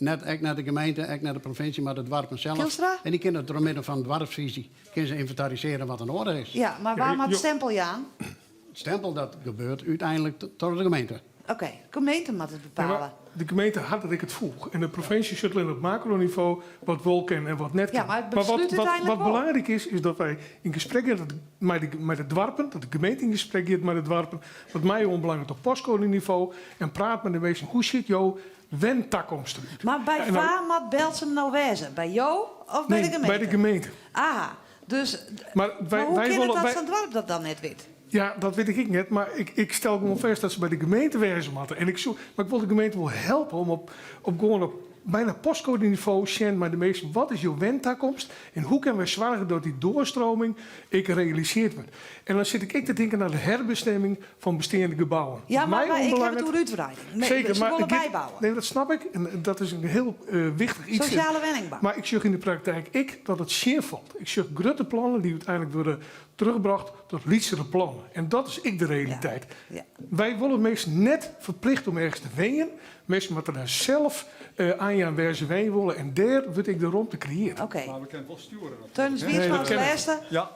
Net, ek net de gemeente, ek net de provinsje, mar de doarpen sels. Kielstra? En dy kinne troch middel fan doarpsfisy kinne se ynventarisearje wat der nedich is. Ja, mar wa moat it stempel jaan? It stempel dat gebeurt úteinlik troch de gemeente. Oké, de gemeente moat it Ja, bepale. mar de gemeente hat it ek it foech. En de provinsje sjocht allinne op makronivo wat wol kin en wat net Ja, kin. mar it Maar wat, beslút wat, úteinlik wat wol. belangryk is, is dat wy yn gesprek gean mei de, mei de doarpen, dat de gemeente yn gesprek giet mei de doarpen, wat my oanbelanget op postkodenivo, en praat mei de minsken, hoe sjocht jo wentakomst derút? Mar by En dan- wa moat Berltsum no wêze? By jo of by Nee, de gemeente? by de gemeente. Aha, dus Maar wy, mar hoe wy kin it wolle, dat wy- sa'n doarp dat dan net wit? Ja, dat wit ik ek net, mar ik, ik stel gewoan fêst dat se by de gemeente wêze moatte. En ik soe, mar ik wol de gemeente wol helpe om op, op gewoan op byna postkodenivo sjen mei de minsken, wat is jo wentakomst en hoe kinne wy soargje dat dy doorstroming ek realisearre wurdt. En dan sit ik ek te tinken oan de herbestimming fan besteande gebouwen. Ja, Wat mar, my mar ik ha it oanbelanget- oer útwreiding. Nee, Zeker, se mar wolle it giet- bybouwe. Nee, dat snap ik. En dat is in hiel wichtich yts. Sosjale wenningbou. Mar ik sjoch yn de praktyk ek dat it tsjinfalt. Ik sjoch grutte plannen dy't úteinlik wurde terugbrocht tot lytsere plannen. En dat is ek de realiteit. Ja. Wy wolle minsken net ferplichte om ergens te wenjen. Minsken moatte dêr sels oanjaan wêr't se wenje wolle. En dêr wurdt ek de romte kreëarre. Oké. Mar we kinne it wol stjoere. Theunis Nee, Wiersma dat as kin net. lêste. Ja,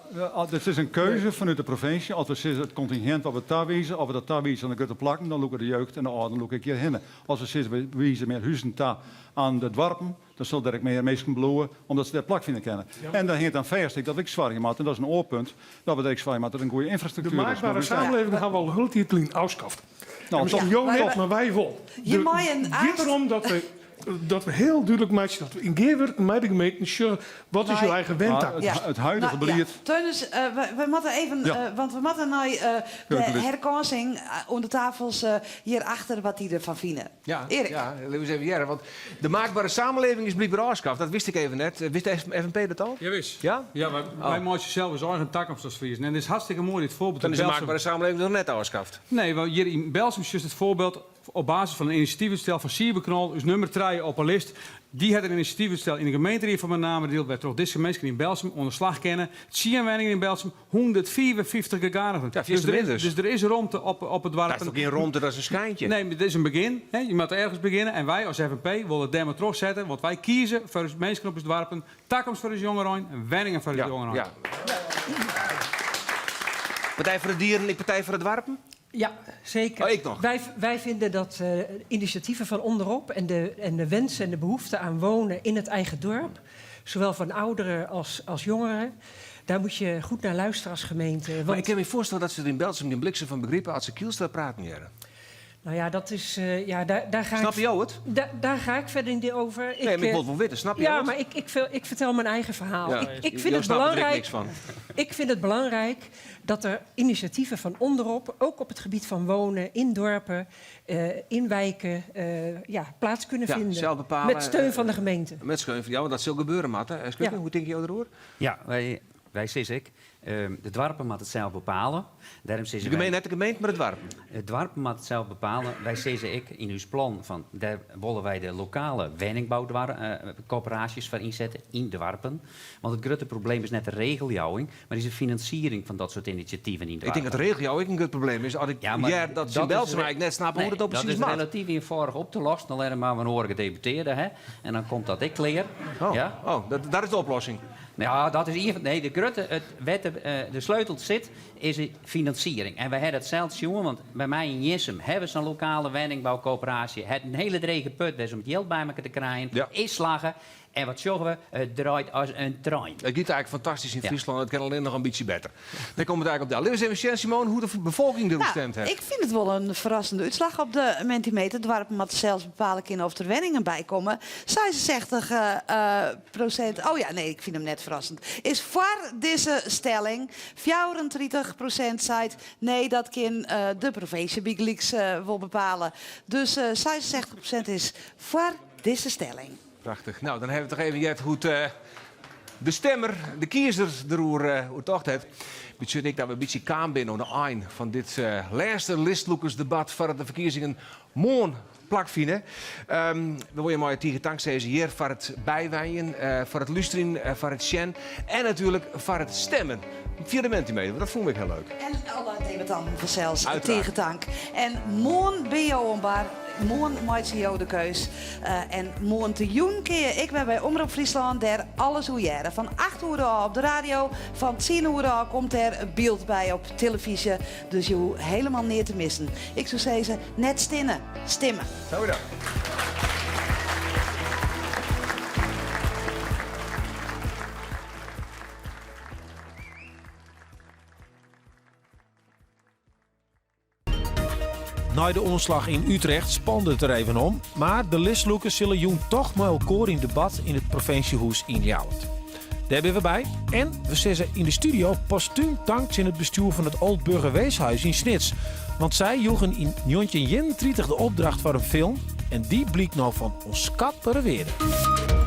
it is in keuze fanút de provinsje. As we sizze it kontingint wat we tawize, of we dat tawize oan de grutte plakken, dan lûke de jeugd en de âlden lûke ek hjirhinne. As we sizze we wize mear huzen ta oan de doarpen, dan sil der ek mear minsken bliuwe omdat se dêr plak fine kinne. En dan hinget dan fêst ek dat we ek soargje moatte, en dat is in oar punt, dat we der ek soargje moatte dat der in goede De ynfrastruktuer is. maakbere Mobiliteit. samenleving ha we al in hiele tiid lyn ôfskaft. Nou, En miskien toch. jo net, mar wy wol. Je meie in It giet aanst- derom dat we, dat we hiel dúdlik meitsje dat we yn gearwurking mei de gemeenten sjogge wat is jo eigen wentakomst. Maar it huidige Nou, ja. belied. Theunis, we moatte even, Ja. want we moatte nei de Keukenlid. herkânsing oan de tafels hjirachter wat dy derfan fine. Ja, Erik. ja, laten we eens even hearre, want de maakbere samenleving is blykber ôfskaft. Dat wist ik even net. Wist de FNP dat al? Jawis. Ja? Ja, wy, Oh. wy meitsje sels ús eigen takomst as Friezen. En it is hartstikke moai dit foarbyld. Dan is de in Berltsum. maakbere samenleving noch net ôfskaft. Nee, want hjir yn Berltsum is it foarbyld op basis fan in inisjatyfútstel fan Siebe Knol, ús nûmer 3 op 'e list. Dy hat in inisjatyfútstel yn de gemeenteried fan Menameradiel, wêrtroch dizze minsken yn Berltsum oan de slach kinne. 10 wenningen yn Berltsum, 155 gegadigden. Ja, fierste Dus min dus. der is romte op it doarp. Dat is toch gjin romte, dat is in skyntje? Nee, mar dit is in begjin. Hè. Je moatte ergens begjinne. En wy as FNP wolle it dêr mar trochsette, want wy kieze foar ús minsken op ús doarpen, takomst foar ús jongerein en wenningen foar ús jongerein. Ja. Partij foar de Dieren, ek Partij foar de Doarpen? Ja, zeker. Oh, ik nog. Wij vinden dat initiatieven van onderop en de wensen en de behoefte aan wonen in het eigen dorp, zowel van ouderen als jongeren, daar moet je goed naar luisteren als gemeente. Maar Want, ik kin my foarstelle dat se der yn Berltsum gjin bliksem fan begripe as se Kielstra praten hearre. Nou ja, dat is. Ja, daar ga Snap ik, jou it? Daar ga ik verder niet over. Nee, maar ik wil het wel weten. Snap je Ja, het? maar ik vertel mijn eigen verhaal. Ja. Ik Jo vind het snapt er belangrijk. niks van. Ik vind het belangrijk dat er initiatieven van onderop, ook op het gebied van wonen, in dorpen, in wijken, ja, plaats kunnen Ja, vinden. zelf bepalen, Met steun van de gemeente. Met steun van jou, want dat sil gebeure moatte. Schukken, Ja. Hoe tinke jo deroer? Ja, wy Wy sizze ek, de doarpen moatte it sels bepale. Dêrom sizze De gemeente, net de gemeente, mar de doarpen. De doarpen moatte it sels bepale. Wy sizze ek yn ús plan fan dêr wolle wy de lokale wenningboukoöperaasjes foar ynsette yn doarpen. Want it grutte probleem is net de regeljouwing, mar is de finansiering fan dat soart inisjativen yn Ik tink doarpen. dat regeljouwing ek in grut probleem is. As ik Ja, mar hear dat dat is Belsma re- ek net snappe hoe Nee, dat nou precies dat is moat. relatyf ienfâldich op te lossen, allinnich mar in oare gedeputearde, hè? En dan komt dat ek klear. Oh, ja? oh dat, dat is de oplossing. Ja, dat is ien fan. Nee, de grutte, it, wêr't de, eh, de sleutel sit, is de finansiering. En wy hawwe dat sels sjoen, want by my yn Jirnsum hawwe we sa'n lokale wenningboukoöperaasje. Hat in hiele drege put west om it jild by elkoar te krijen. Is slagge. En wat sjogge we? It draait as in trein. It giet eigentlik fantastysk yn Fryslân. It kin allinnich noch in bytsje better. Dêr komt it eigentlik op del. Lit ús even sjen, Simone, hoe't de befolking deroer Nou, stimd hat. ik fyn it wol in ferrassende útslach op de Mentimeter. Doarpen moatte sels bepale kinne oft der wenningen by komme. 66 prosint, oh ja, nee, ik fyn him net ferrassend, is foar dizze stelling. 34% seit nee, dat kin de provinsje bygelyks wol bepale. Dus 66% is foar dizze stelling. Prachtich. No, dan hawwe we toch even heard hoe't de stimmer, de kiezer, deroer oer tocht hat. Betsjut ek dat we in bytsje kaam binne oan de ein fan dit lêste listlûkersdebat foardat de ferkiezingen moarn plakfine. We wolle jo mei tige tank sizze hjir foar it bywenjen, foar it lústerjen, foar it sjen en natuerlik foar it stimmen fia de Mentimeter, want dat fûn ik hiel leuk. En alle debattanten fansels Uiteraard. tige tank. En moarn binne jo oan bar. Moarn meitsje jo de keus. En moarntejûn kinne je ek wer by Omrop Fryslân dêr alles oer hearre. Fan 8 oere ôf op de radio, fan 10 oere ôf komt dêr byld by op televyzje. Dus je hoege hielendal neat te missen. Ik soe sizze, net stinne, stimme. Zo dan. Nei de oanslach yn Utrecht spande it der even om, mar de listlûkers sille jûn toch mei elkoar yn debat yn it provinsjehûs yn Ljouwert. Dêr binne we by en we sizze yn de studio postúm tank tsjin it bestjoer fan it Old Burger Weeshuis yn Snits. Want sy joegen yn 1931 de opdracht foar in film en dy blykt no fan ûnskatbere wearde.